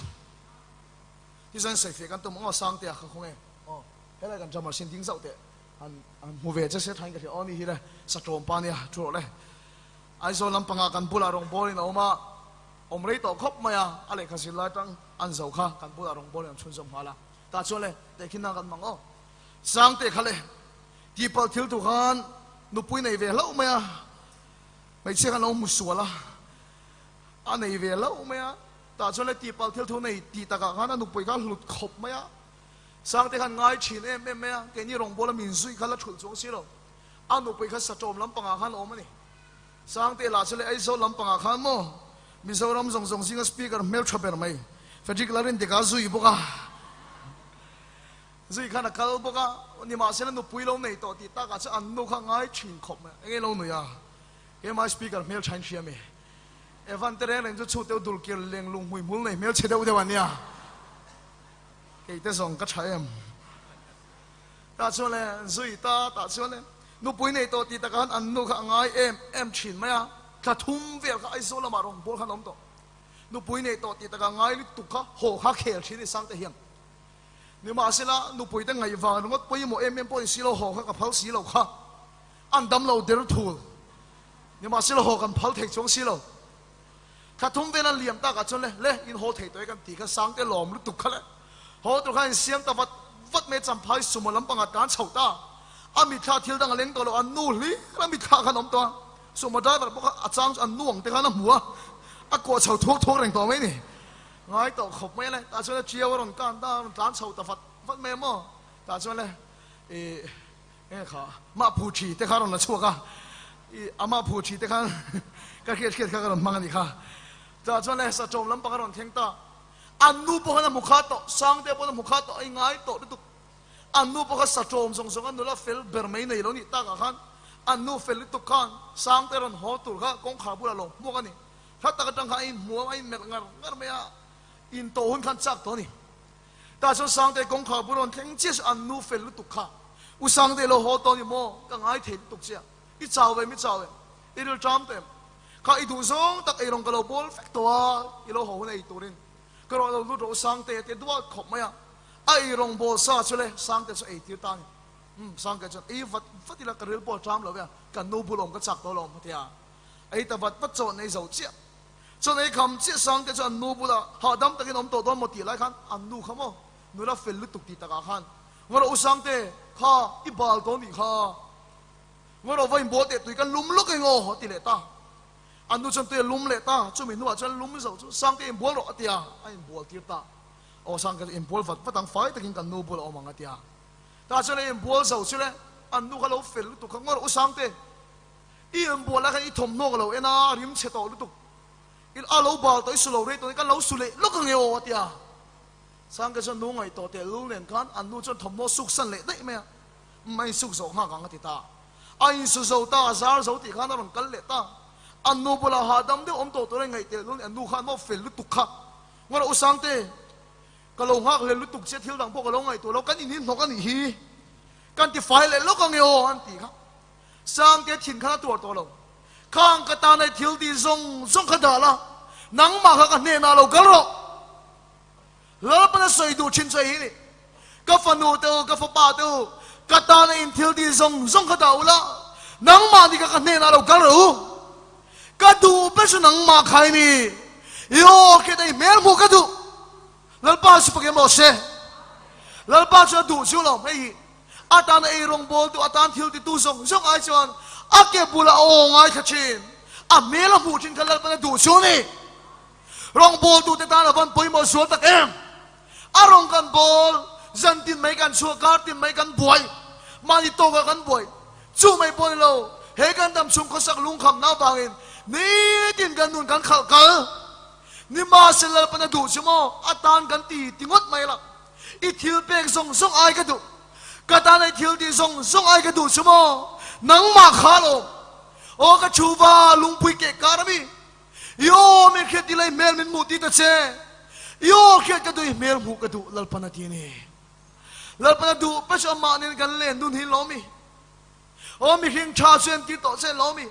Tichuan sawifiah kan tum ang aw Sangtea kha khawnge aw helai kan drummer sin ding zauh teh. An hmu ve che se thain ka hria aw ni hi le Satawm pa nia thu rawh le. Aizawl lampangah kan bulah rawngbawlin a awm a, awm rei tawh khawp mai a, a lehkha zir lai atang an zo kha kan bulah rawngbawlin an chhunzawm nghal a. Tah chuan le tehkhin nan kan hmang aw. Sangte kha le tihpalh thil tu khan nupui nei ve hlauh mai a, hmeichhia khan lo hmu sual a, a nei ve hlauh mai a, tah chuan le tihpalh thil thu nei tih takah khan a nupui kha a hlut khawp mai a. Sangte khan ngai thin em em mai a, keini rawngbawla min zui kha la thulh chuang si lo. A nupui kha Satawm lampangah khan a awm a ni. Sangte lah chu leh Aizawl lampangah khan maw Mizoram zawng zawng zinga speaker hmeltha ber mai Frederick Lalrindika a zui bawk a. Zui khan a kal bawk a, nimahsela nupui lo nei tawh tih takah chuan an nu kha ngai thin khawp mai. Enge lo nui a? Keimah speaker hmel thain hria mi? Evan te reng reng chu chhut deuh dul kir leng lung hmui hmul nei hmel chhe deuh deuh a nia. Kei te zawng ka tha em? Tah chuan le zui ta tah chuan le nupui nei tawh tih takah khan an nu kha a ngai em em thin mai a, thla thum vel kha Aizawl lamah rawn bawr khan a awm tawh. Nupui nei tawh tih takah ngai lutuk kha haw kha khel thin a ni Sangte hian. Nimahsela, nupuite ngaihvang ringawt pawimawh em em pawh ni si lo, haw kha ka phal si lo kha. An dam lo der thul. Nimahsela, haw kan phal thei chuang si lo. Thla thum vel an liam takah chuan le, le, in haw thei tawh e kan ti kha Sangte lawm lutuk kha le. Haw tur khan in siam ta vat vat mai Champhai sumo lampangah tlan chho ta. A mitthla thil dang a leng tawh lo, an nu hlir a mitthla khan a awm tawh a. Sumo driver pawh kha a chang chu an nu ang te khan a hmu a, a kuah chho thuak thuak reng tawh mai ni. Ngai tawh khawp mai le, tah chuan le Ṭiau a rawn kan ta, a rawn tlan chho ta vat vat mai a maw? Tah chuan le ih enge kha mah phu ṭhi te kha a rawn la chhuak a, ih a mah phu ṭhi te khan ka hriat hriat kha ka rawn hmang a nih kha. Tah chuan le Saṭawm lampang a rawn thleng ta, an nu pawh khan a hmu kha tawh, Sangte pawh a hmu kha tawh, a ingai tawh lutuk. An nu pawh kha Saṭawm zawng zawng a nula fel ber mai nei lo nih takah khan an nu fel lutuk khan Sangte rawn haw tur kha kawngkhar bulah a lo hmuak a ni. Hla tak atang khan a inhmu a, a inmelh ngar ngar mai a, intawh hun khan chak tawh a ni. Tah chuan Sangte kawngkhar bul rawn thleng chiah chu an nu fel lutuk kha, U Sangte lo haw tawh a ni maw? Ka ngai thei lutuk chiah. I chau em? I chau em? I ril ṭam tawh em? Kha i duh zawng tak eirawng ka lo bawl vek tawh a, i lo haw hun a ei turin ka rawn lo lut rawh U Sangte a ti duat khawp mai a. A eirawng bawl sa chu le Sangte chu ei tir ta a ni. Umm Sangte chuan ei vat vat ila ka ril pawh a ṭam lo ve a, kan nu bul awm ka chak tawh lo a ti a. Ei ta vat vat chaw nei zo chiah. Chaw nei kham chiah sang te chu an nu bulah hahdam takin awm tawh dawn maw tih lai khan an nu kha maw nula fel lutuk tih takah khan Ngaw rawh u Sangte kha i bal tawh nih kha Ngaw rawh vawiin bawl teh tui kan lum lawk eng aw a ti leh ta. An nu chuan tui a lum leh ta, chumi hnuah chuan lum zo chu Sangte inbual rawh a ti a, a inbual tir ta. Aw Sangte chu inbual vat vat ang fai takin kan nu bulah awm ang a ti a. Tah chuan a inbual zo chu le an nu kha lo fel lutuk kha Ngaw rawh u Sangte I inbual lai khan i thawmhnaw ka lo en a, rim chhe tawh lutuk. I a lo bal tawh, i su lo rei tawh, kan lo su leh lawk ang e aw a ti a. Sangke chuan nu ngaih tawh teh lul nen khan an nu chuan thawmhnaw suk san leh daih mai a, umm a insuk zawh nghak ang a ti ta. A insu zo ta, a zar zo tih khan a rawn kal leh ta. An nu bulah hahdam deuh awm tawh tur a ingaih teh lul nen an nu khan maw fel lutuk kha. Ngaw rawh u Sangte, ka lo nghak hlel lutuk che, thil dang pawh ka lo ngaihtuah lo, kan inhin hnawk a nih hi, kan ti fai leh lawk ang e aw an ti kha. Sangte thin khan a tuar tawh lo. Khang ka tan ai thil tih zawng zawng kha dah la, nangmah kha ka hnenah lo kal rawh. Lalpan a sawi duh thin chu hei hi ni, Ka fanu te u, ka fapa te u, ka tan a in thil tih zawng zawng kha dah u la, nangmah ni kha ka hnenah lo kal rawh u. Ka duh ber chu nangmah kha i ni. I aw khiat a i hmel hmuh ka duh. Lalpa chu pakem rawh se. Lalpa chu a duh chu lo, hei hi. A tan ei rawngbawltu, a tan thil titu zawng zawng ai chuan a ke bulah a aw ngaithla thin. A hmel a hmuh thin kha Lalpan a duh chu a ni. Rawngbawltute tan a van pawimawh zual tak em? A rawng kan bawl, zan tin mai kan chhuah, kar tin mai kan buai, mahni tawkah kan buai. Chu mai pawh ni lo, he kan dam chhung khawsak lungkhamna avangin nitin kan nun kan khalh kal. Nimahsela Lalpan a duh chu maw? A tan kan ti ti ngawt mai la. I thil pek zawng zawng ai ka duh, ka tan i thil tih zawng zawng ai ka duh chu maw? Nangmah kha alawm. Aw ka thu va lungpui keh kar ami. I aw min hriat ti lai hmel min hmuh ti ta che. I aw hriat ka duh i hmel hmuh ka duh Lalpan a ti a ni. Lalpan a duh pe chu amah nen kan len dun hi lawm i. Aw mihring tha chu entir tawh che lawm i.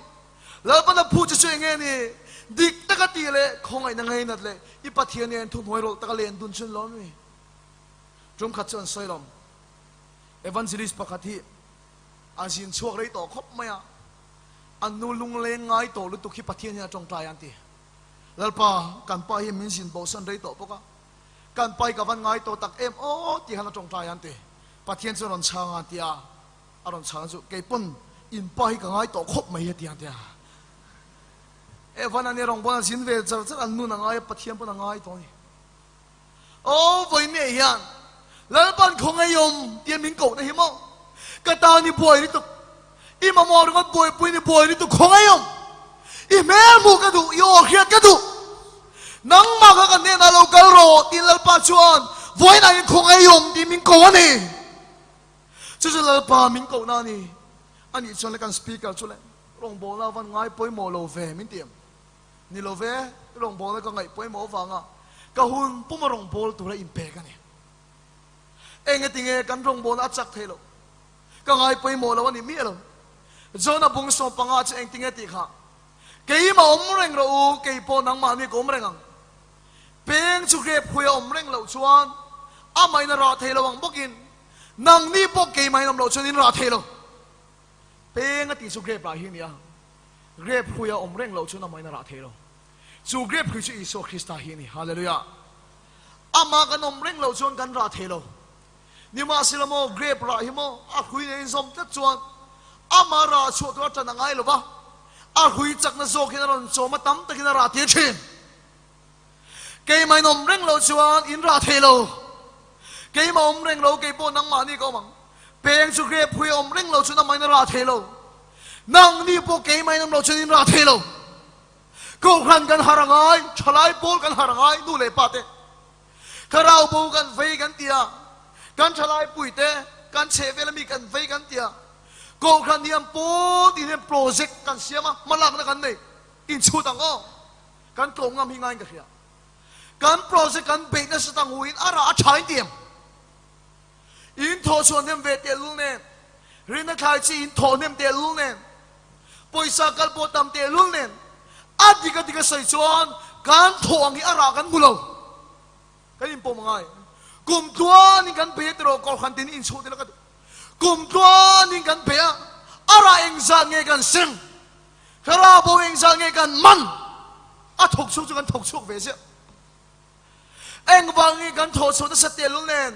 Lalpan a phu che chu enge ni? Dik taka tih leh khawngaihna ngainat leh i Pathian nen thuhnuai rawlh taka len dun chu lawm i. Tum khat chu an sawi lawm. Evangelist pakhat hi a zin chhuak rei tawh khawp mai a, an nu lungleng ngai tawh lutuk hi Pathian hian a tawngtai an ti. Lalpa, kan pa hi min zin bosan rei tawh bawk a, kan pa hi ka van ngai tawh tak em aw tih khan a tawngtai an ti. Pathian chu a rawn chhang a ti a. A rawn chhang chu, Kei pawn in pa hi ka ngai tawh khawp mai hetiang tia. Evan ania rawn pawn a zin ve char char, an nun a ngai a, Pathian pawn a ngai tawh a ni. Aw vawiin hian Lalpan khawngaih awm tia min kohna hi maw? Ka tan i buai lutuk, i mamawh ringawt buaipuiin i buai lutuk khawngaih awm. I hmel hmuh ka duh, i aw hriat ka duh. Nangmah kha ka hnenah lo kal rawh tiin Lalpa chuan vawiinah hian khawngaih awm tiin min ko a ni. Chu chu Lalpa min kohna a ni. Anih chuan le kan speaker chu le rawngbawlna van ngai pawimawh lo ve min ti em? Ni lo ve, rawngbawlna ka ngaih pawimawh avanga ka hun puma rawngbâwl tura inpek a ni. Engatinge kan rawngbawlna a chak thei lo? Ka ngai pawimawh lo a ni miah lo. Jona bung 15 chu engtinge tih kha? Keimah awm reng rawh u, kei pawh nangmahni ka awm reng ang. Peng chu grep hui a awm reng loh chuan amahin a rah thei lo ang bawkin nangni pawh keimahin awm loh chuan in rah thei lo. Peng a tih chu grep rah hi a ni a, grep hui a awm reng loh chuan amahin a rah thei lo. Chu grep hui chu Isua Krista hi a ni. Hallelujah! Amah kan awm reng loh chuan kan rah thei lo. Nimahsela maw, grep rah hi maw a hrui nen inzawm tlat chuan amah rah chhuah tura tan a ngai lo va, a hrui chakna zawk hian a rawn chawm a, tam takin a rah tir thin. Keimah in awm reng loh chuan in rah thei lo. Keimah awm reng lo, kei pawh nangmahni ka awm ang. Peng chu grep hui a awm reng loh chuan amahin a rah thei lo. Nangni pawh keimah in awm loh chuan in rah thei lo. Kohhran kan harh a ngai, thalai pawl kan harh a ngai, nu leh pa te. Thlarau bo kan vei kan ti a, kan thalai pui te, kan chhehvel ami kan vei kan ti a, Kohhran hian pawl tin hian project kan siam a, hmalakna kan nei, inchhut ang aw, kan tlawm ngam hi ngaiin ka hria. Kan project kan beih nasa ta nguin a rah a tha in ti em? In thawh chhuah hnem ve tehlul nen, rinna thlai chi in thawh hnem tehlul nen, pawisa kal pawh tam tehlul nen, a dik a dik a sawi chuan kan thawh ang hi a rah kan hmu lo. Kan inpawm angai. Kum tluanin kan bei a tiraw Kohhran tin inchhuh tila ka duh. Kum tluanin kan bei a, a rah engzat nge kan seng? Thlarau bo engzat nge kan man? A thawk chhuak chu kan thawk chhuak ve ziah. Engvangin kan thawh chhuah nasa telul nen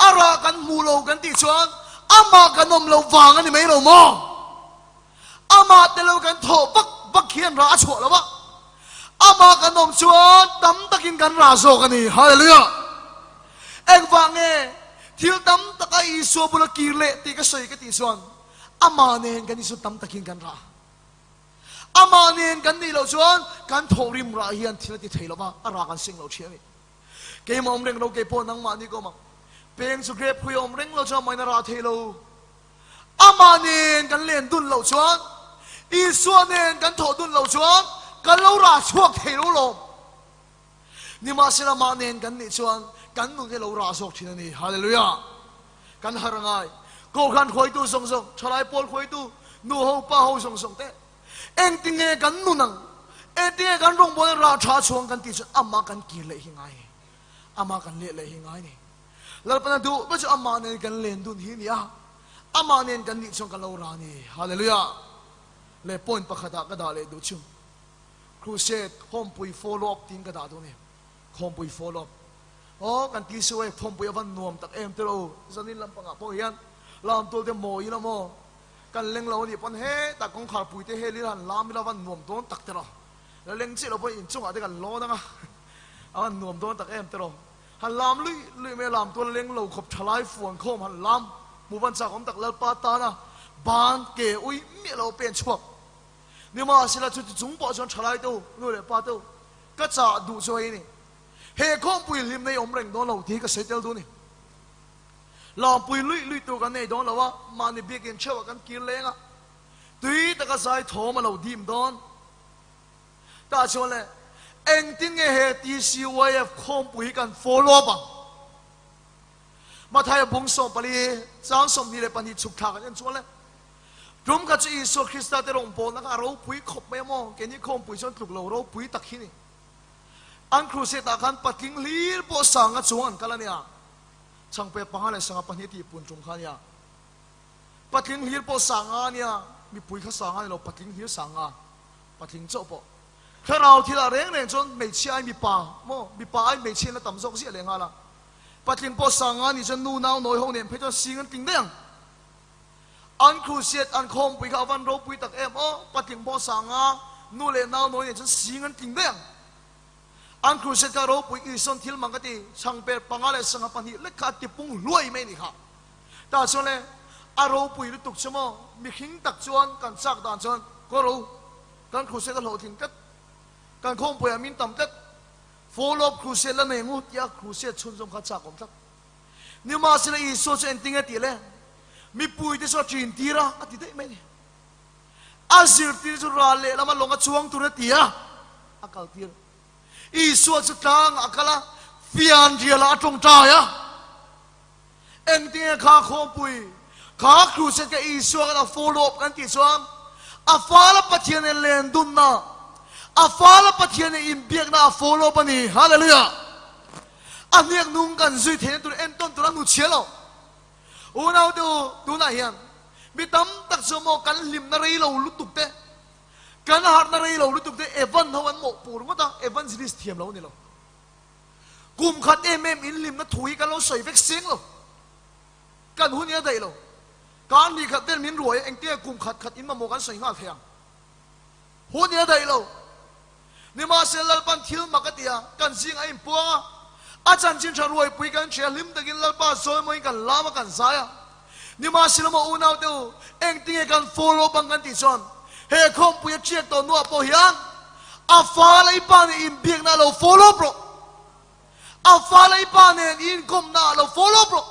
a rah kan hmuh lo kan tih chuan amah kan awm loh vang a ni mai lo maw? Amah te lo kan thawh vak vak hian rah a chhuah lo a, amah kan awm chuan tam takin kan rah zawk a ni. Hallelujah! Engvange thil tam taka Isua bula kir leh tih ka sawi ka tih chuan amah nen kan Isua tam takin kan rah. Amah nen kan nih loh chuan kan thawhrim rah hian thil a ti thei lo va, a rah kan seng lo ṭhin a ni. Keimah awm reng lo, kei pawh nangmah ni ka awm ang. Peng chu grep hui a awm reng lo chuan amahin a rah thei lo. Amah nen kan len dun loh chuan, Isua nen kan thawh dun loh chuan kan lo rah chhuak thei lo lawm. Nimahsela amah nen kan nih chuan kan nun hi a lo rah zawk ṭhin a ni. Hallelujah! Kan harh a ngai. Kohhran hruaitu zawng zawng, thalai pawl hruaitu, nu ho, pa ho zawng zawng te, engtinge kan nun ang, engtinge kan rawngbawlna rah tha chhuang kan tih chuan amah kan kir leh hi ngai ni. Amah kan leh leh hi ngai ni. Lalpana duh ber chu amah nen kan len dun hi ni a, amah nen kan nih chuan kan lo rah ni. Hallelujah! Leh point pakhatah ka dah leh duh chu Crusade khawmpui follow up tiin ka dah duh ni. Khawmpui follow up. Aw kan ti suh e, khawmpui a van nuam tak em tilo zanin lampangah pawh hian lamtual te mawi ila maw kan leng lo anih pawn hetah kawngkhar pui te hel ila han lam ila a van nuam dawn tak tiraw la leng chiah lo pawh inchungah te kan lawn ang a a van nuam dawn tak em tiraw han lam luih luih mai a lamtual leng lo khawp thalai fuan khawm han lam hmuh van chak awm tak Lalpa tana ban ke ui miah lo pen chhuak nimahsela chuti chung pawh chuan thalai te u nu leh pa te u ka chah duh chu hei a ni. He khawmpui hlim nei awm reng dawn lo tih hi ka sawi tel duh a ni. Lampui luih luih tur kan nei dawn lo a, mahni biakin theuhah kan kir leng a, tui taka zai thawm a lo dim dawn. Tah chuan le, engtin nge he TCYF khawmpui hi kan follow up ang? Mathaia bung 14, chang 22 chhuk thla kan en chuan le, tum kha chu Isua Krista te rawngbawlna kha a ropui khawp mai a maw? Keini khawmpui chuan tluk lo ropui tak hi ni. An crusade ah khan patling hlir pawh sanga chuang an kal a nia. Changpe panga leh sanga pahnih tih pun tum kha a nia. Patling hlir pawh sanga a nia, mipui kha sanga a ni lo, patling hlir sanga, patling chauh pawh. Thlarau thil ah reng reng chuan hmeichhia ai mipa maw, mipa ai hmeichhia in la tam zawk ziah leh nghal a. Patling pawh sanga a nih chuan nu nau nawi ho nen phei chuan sing an tling daih ang. An crusade an khawmpui kha a van ropui tak em aw, patling pawh sanga nu leh nau nawi nen chuan sing an tling daih ang. An crusade kha ropui Ison thil mang ka ti, chhangper panga leh sangha pahnih lek kha a ti pung hluai mai a nih kha. Tah chuan le a ropui lutuk chu maw, mihring tak chuan kan chak dan chuan kaw ro, kan crusade a hlawhtling tlat, kan khawmpuiah min tam tlat, follow up crusade la nei ngu tia crusade chhunzawm kha chak awm tlat. Nimahsela Isua chu engtin nge tih le? Mipuite chu a ṭin tir a, a ti daih mai a ni. A zirtir chu ral lehlama lawng a chuang tur a ti a, a kal tir. Isua chu tlangah a kal a, fianrialah a tawngtai a. Engtinge kha khawmpui, kha crusade kha Isua khan a follow up kan tih chuan a fala Pathian in len dunna, a fala Pathian in inbiakna a follow up a ni. Hallelujah! A hniak nung kan zui theihna tur entawn tur a hnu chhia lo. Unaute u, tunah hian mi tam tak chu maw kan hlimna rei lo lutuk te, kan harhna rei lo lutuk te Evan ho an mawhpuh ringawt a, evangelist thiam lo a ni lo. Kum khat em em in hlimna thu hi kan lo sawi vek seng lo. Kan hun hi a daih lo. Kar hnih khat vel min ruai a, engtinge kum khat khat in mamawh kan sawi nghal thei ang? Hun hi a daih lo. Nimahsela Lalpan thil mak a ti a, kan zing a inpuang a, a chanchin tha ruaipui kan hria hlim takin Lalpa zawimawiin kan lam a kan zai a. Nimahsela maw unaute u, engtinge kan follow up ang kan tih chuan he khawmpui a tiak tawh hnuah pawh hian a fa leh i pa nen inbiakna a lo follow up rawh. A fa leh i pa nen i inkawmna a lo follow up rawh.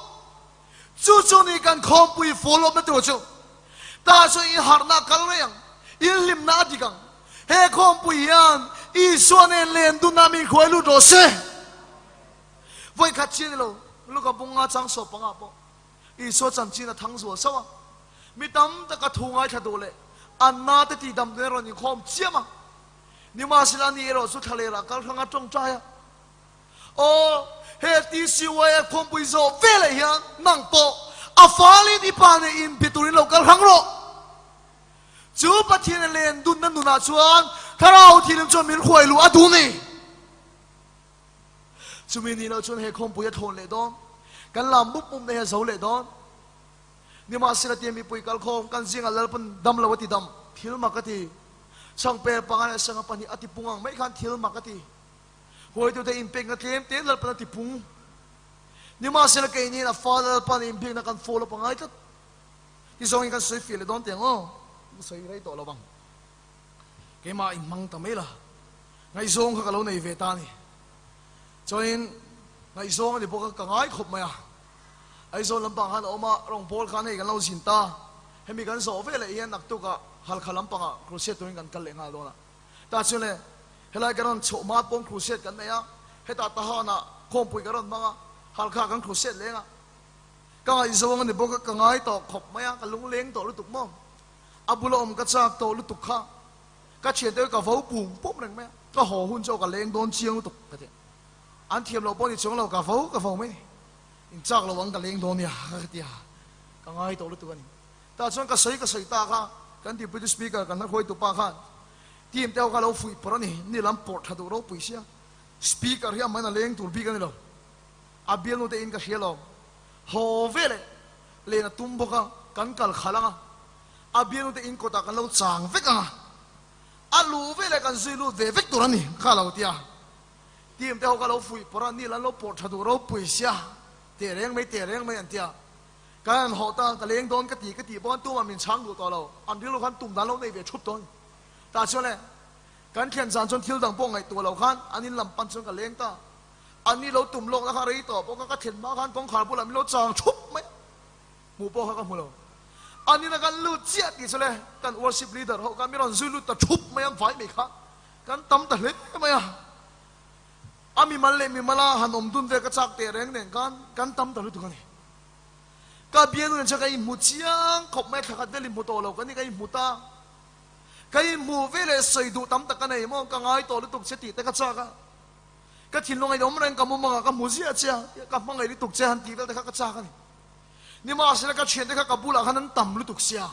Chu chu ni kan khawmpui follow up na tur chu. Tah chuan i harhna a kal rei ang, i hlimna a dik ang. He khawmpui hian Isua nen len dunna min hruai lut rawh se. Vawikhat chi a ni lo, Luka bunga chang sawp pangah pawh Isua chanchin a thang zual sauh a. Mi tam taka thu ngaithla duh leh an nate tihdam duhin a rawn inkhawm chiam a. Nimahsela ani erawh chu thlalerah kal hranga tawngtai a. Aw, he TCYF khawmpui zawh veleh hian nang pawh a falin i pa nen inbe turin lo kal hrang rawh. Chu Pathian a len dunna nunah chuan Thlarau Thianghlim chuan min hruai luh a duh ni. Chumi nih loh chuan he khawmpui a thlawn leh dawn, kan lam mup mup na hi a zo leh dawn. Nimahsela tia mipui kalkhawm kan zingah Lalpan dam lo a ti dam, thil mak a ti. Sangper panga leh sangha pahnih a ti pung ang mai khan thil mak a ti. Huaitute inpekna tlem te Lalpan a ti pung. Nimahsela keiniin a fa Lalpan inbiakna kan follow up a ngai tlat. Ti zawngin kan sawi fiah leh dawn teh ang aw. Ka sawi rei tawh lo vang. Keimah inhmang ta mai la. Ngaihzawng kha ka lo nei ve ta a ni. Chuanin ngaihzawng a ni bawk a, ka ngai khawp mai a. Aizawl lampang khan a awm a, rawngbawl khan hei kan lo zin ta. Hemi kan zawh ve leh hian naktukah Halkha lampangah crusade turin kan kal leh nghal dawn a. Ta chu le, helai kan rawn chhoh hma pawn crusade kan nei a, hetah Tahanah khawmpui kan rawn hmang a, Halkha kan crusade leng a. Ka ngaihzawng a ni bawk a, ka ngai tawh khawp mai a, ka lungleng tawh lutuk maw? A bula awm ka chak tawh lutuk kha, ka thiante ka vo pum pum reng mai a, ka haw hun chu aw ka leng dawn chiang lutuk ka ti a. An thiam loh pawh ni chuang lo, ka vo ka vo mai ni. In chak lo ang ka leng dawn nia ka ti a, ka ngai tawh lutuk a ni. Tah chuan ka sawi ka sawi ta kha, kan Deputy Speaker kan hnakhawihtu pa khan team te ho kha lo fuih pawrh a ni, ni lam pawrh tha duh ropui sia, Speaker hi amahin a leng tur bik a ni lo, a bialnu te in ka hria lo, haw ve leh len a tum bawk a, kan kal khalh ang a, a bialnu te in kawtah kan lo chang vek ang a, a luh ve leh kan zui lut ve vek tur a ni kha lo ti a, team te ho kha lo fuih pawrh a, ni lam lo pawrh tha duh ropui sia, teh reng mai teh reng mai an ti a. Ka han hawh ta, ka leng dawn ka ti ka tih pawh khan tumah min chhang duh tawh lo, an rilru khan tum dan lo nei ve thup dawn. Tah chuan le, kan thian zan chuan thil dang pawh ngaihtuah lo khan an in lam pan chuan ka leng ta. An ni lo tum lawkna kha rei tawh pawh kha ka thlen hma khan kawngkhar bulah min lo chang thup mai a, hmuh pawh kha ka hmu lo. An ina kan lut chiah tih chu le, kan worship leader ho khan min rawn zui lut ta thup mai a, vai mai kha kan tam ta hle mai a. A mimal leh mimala han awm dun vel ka chak teh reng nen khan kan tam ta lutuk a ni. Ka bialnu nen chuan ka inhmu chiang khawp mai a, thla khat vel inhmu tawh lo ka ni, ka inhmu ta. Ka inhmu ve leh sawi duh tam tak ka nei maw, ka ngai tawh lutuk che tih te ka chak a. Ka thinlung a inawm reng, ka mumangah ka hmu ziah che a, ka hmangaih lutuk che han tih vel te kha ka chak a ni. Nimahsela ka thiante kha ka bulah khan an tam lutuk sia.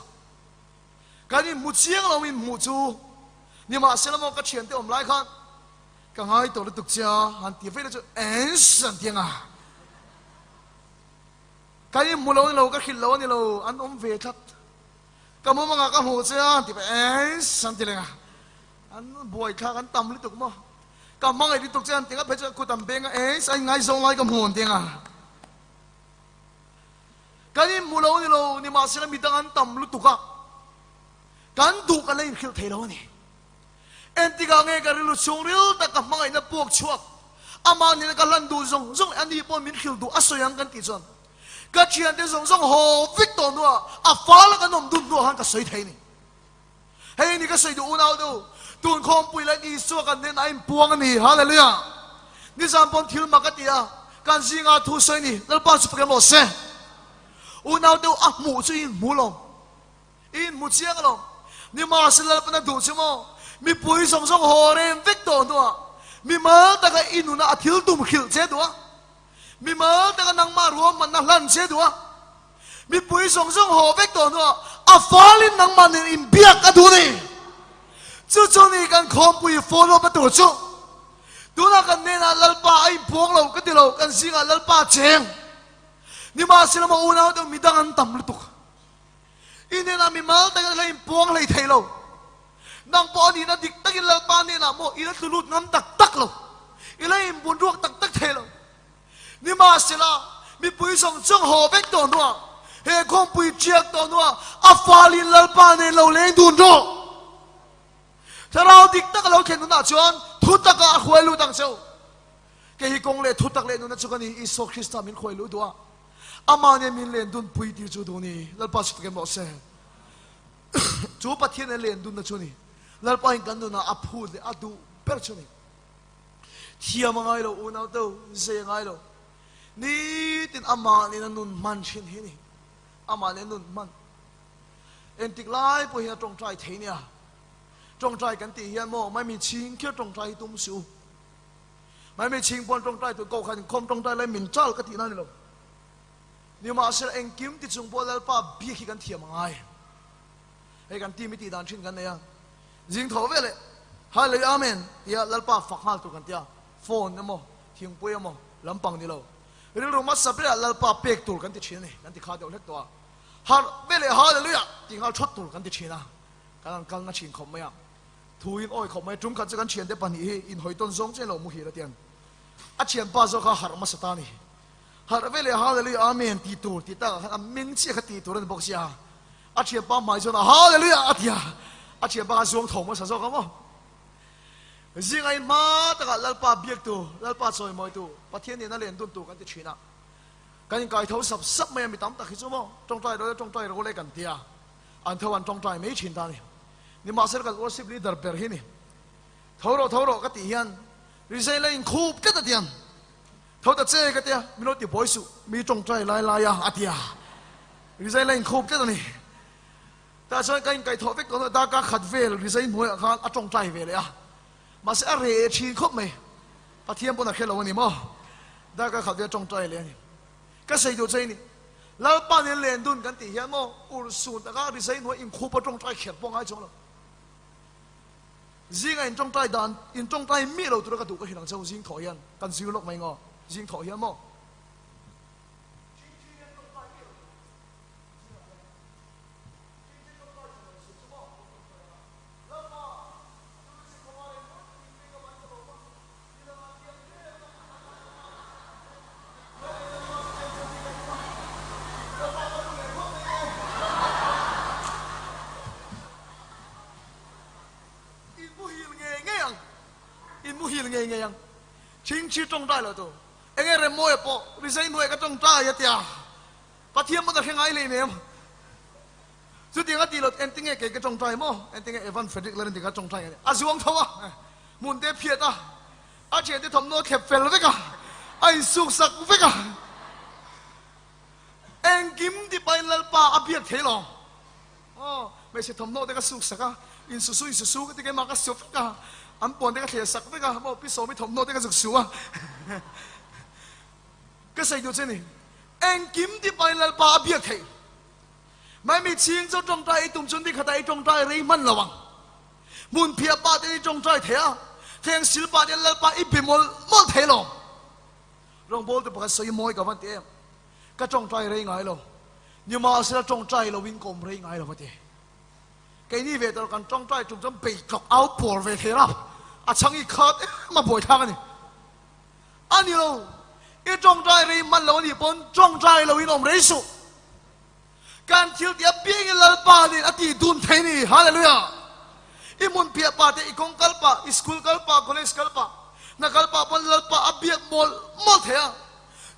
Kan inhmu chiang lo inhmuh chu, nimahsela maw ka thiante awm lai khan ka ngai tawh lutuk che a han tih vel te chu eng an ti ang a. Ka inhmu lo a ni lo, ka hrilh lo a ni lo, an awm ve tlat. Ka mumangah ka hmuh che a, ti pah eis an ti leng a. An buaithlak an tam lutuk maw. Ka hmangaih lutuk che an ti nga phei chuan kut an beng a, eis a inngaizawng lai ka hmu an ti ang a. Kan inhmu lo a ni lo, nimahsela midang an tam lutuk a, kan duh kan la inhrilh thei lo a ni. Entikah nge ka rilru chhungril tak ka hmangaihna puak chhuak, amah nena ka hlan duh zawng zawng leh ani pawh min hrilh duh a sawi ang kan tih chuan. Ka thiante zawng zawng haw vek tawh hnuah a fal a kan awm dun hnuah khan ka sawi thei a ni. Hei ni ka sawi duh unau deuh, tun khawmpui leh Isua kan nen a inpuang a ni. Hallelujah! Nizan pawn thil mak a ti a, kan zingah thu sawi a ni, Lalpa chu fakem rawh se. Unau deuh a hmuh chu i inhmu lo, i inhmu chiang alawm. Nimahsela Lalpan a duh chu maw, mipui zawng zawng haw rem vek tawh hnuah mimal taka i nuna a thil tum hrilh che duh a, mimal taka nangmah ruahmanna hlan che duh a, Mipui zawng zawng haw vek tawh hnuah a falin nangmah nen inbiak a duh ni. Chu chu ni kan khawmpui follow up a tur chu. Tunah kan hnenah Lalpa a inpuang lo ka ti lo, kan zingah Lalpa a cheng. Nimahsela maw unau deuh midang an tam lutuk. I hnenah mimal takin a la inpuang hlei thei lo. Nang pawh a nihna dik takin Lalpa hnenah maw i la tlu lut ngam tak tak lo. I la inbun ruak tak tak thei lo. Nimahsela, mipui zawng zawng haw vek tawh hnuah, he khawmpui ṭiak tawh hnuah a falin Lalpa nen lo leng dun rawh. Thlarau dik tak a lo thlen hunah chuan thu takah a hruai lut ang che u. Kei hi kawng leh thu tak leh nunna chu ka ni, Isua Krista min hruai luh duh a, amah nen min len dun pui tir chu duh ni. Lalpa chu fakem rawh se. Chu Pathian nen len dunna chu ni. Lalpa in kan nunah a phut leh a duh ber chu ni. Thiam a ngai lo, unau teu zei a ngai lo. Nitin amah nen a nun hman thin hi a ni. Amah nen a nun hman. Entik lai pawh hian a tawngtai thei nia. Tawngtai kan tih hian maw mai mi chhing khiar tawngtai hi tum suh u. Mai mi chhing pawn tawngtai tur ko khan inkhawm tawngtai lai min chal ka tihna a ni lo. Nimahsela engkim ti chung pawh Lalpa biak hi kan thiam a ngai. Hei kan team i tih dan thin kan nei a. Zing tho veleh Hallelujah Amen tia Lalpa fak nghal tur kan tia, phone emaw thingpui emaw lampang ni lo rilru hmasa berah Lalpa pek tur kan ti thin a ni, kan ti kha deuh hlek tawh a, harh veleh Hallelujah ti nghal thawt tur kan ti thin a, kan han kalna thin khawp mai a, thu in awi khawp mai a, tum khat chu kan thiante pahnih hi inhawi tawn zawng chian lo muhil a tiang, a thianpa zawk kha harh hmasa ta a ni, harh veleh Hallelujah Amen ti tur ti takah khan a meng chiah kha ti tur a ni bawk sia. A thianpa hmai chuan a Hallelujah a ti a, a thianpa kha zuang tho hmasa zawk a maw? Zinga in hma takah Lalpa biaktu, Lalpa chawimawitu, Pathian nena len duntu kan ti thin a. Kan inkai tho sap sap mai a, mi tam tak hi chu maw tawngtai ro le tawngtai ro le kan ti a, an tho an tawngtai mai thin ta a ni. Nimahsela kan worship leader ber hi ni, tho rawh tho rawh ka tih hian resign la inkhup tlat a tiang. Tho ta che ka tia, min lo ti buai suh, mi tawngtai lai lai a a ti a. Resign la inkhup tlat a ni. Tah chuan ka inkaihthawh vek tawh hnuah darkar khat vel resign hnuaiah khan a tawngtai ve leh a. Mahse a reh thin khawp mai. Pathian pawn a hre lo a ni maw? Darkar khat vel a tawngtai leh a ni. Ka sawi duh che i ni. Lalpa nen len dun kan tih hian maw urhsun taka resign hnuai inkhup a tawngtai kher pawh ngai chuang lo. Zinga in tawngtai dan, in tawngtai miah lo tura ka duh ka hrilh ang che u zing thawh hian kan zir lawk mai ngaw zing thawh hian maw? In muhil ngei ngei ang, in muhil ngei ngei ang. Thingthi tawngtai lo tu. Enge Remmawia pawh resign hnuaiah ka tawngtai a tia. Pathian pawn a hre ngai leh nem. Chutiang a tih lo engtinge kei ka tawngtai maw? Engtinge Evan Frederick Larin ka tawngtai a ni. A zuang tho a, hmun te phiat a, a thiante thawmhnaw thlep fel vek a, a insuk sak vek a. Engkim tipain Lalpa a biak thei lo. Aw, hmeichhe thawmhnaw te ka suk sak a, insusu insusu ka ti keimah ka su vek a, an puan te ka thler sak vek a, maw pi Sawmi thawmhnaw te ka zuk su a. Ka sawi duh che ni, engkim ti pahin Lalpa a biak theih. Mai mi chhing chu tawngtai i tum chuan ni khatah i tawngtai rei hman lo ang. Hmun phiah pah ten i tawngtai thei a, thleng sil pah ten Lalpa i be mawlh mawlh thei lo. Rawngbawltu pakhat sawi mawi ka van ti em, ka tawngtai rei ngai lo. Nimahsela tawngtai lo in ka awm rei ngai lo va ti. Keini ve tawh kan tawngtai tum chuan beitlawk au pawr ve thei rap. A chhang i khat em a buaithlak a ni. A ni lo, i tawngtai rei hman lo a nih pawn tawngtai lo in awm rei suh. Kan thil tih apiangin Lalpa nen a tih dun thei ni. Hallelujah! I hmun piah pa te, i kawng kal pah, i school kal pah, college kal pah, hna kal pah pawn Lalpa a biak mawlh mawlh thei a.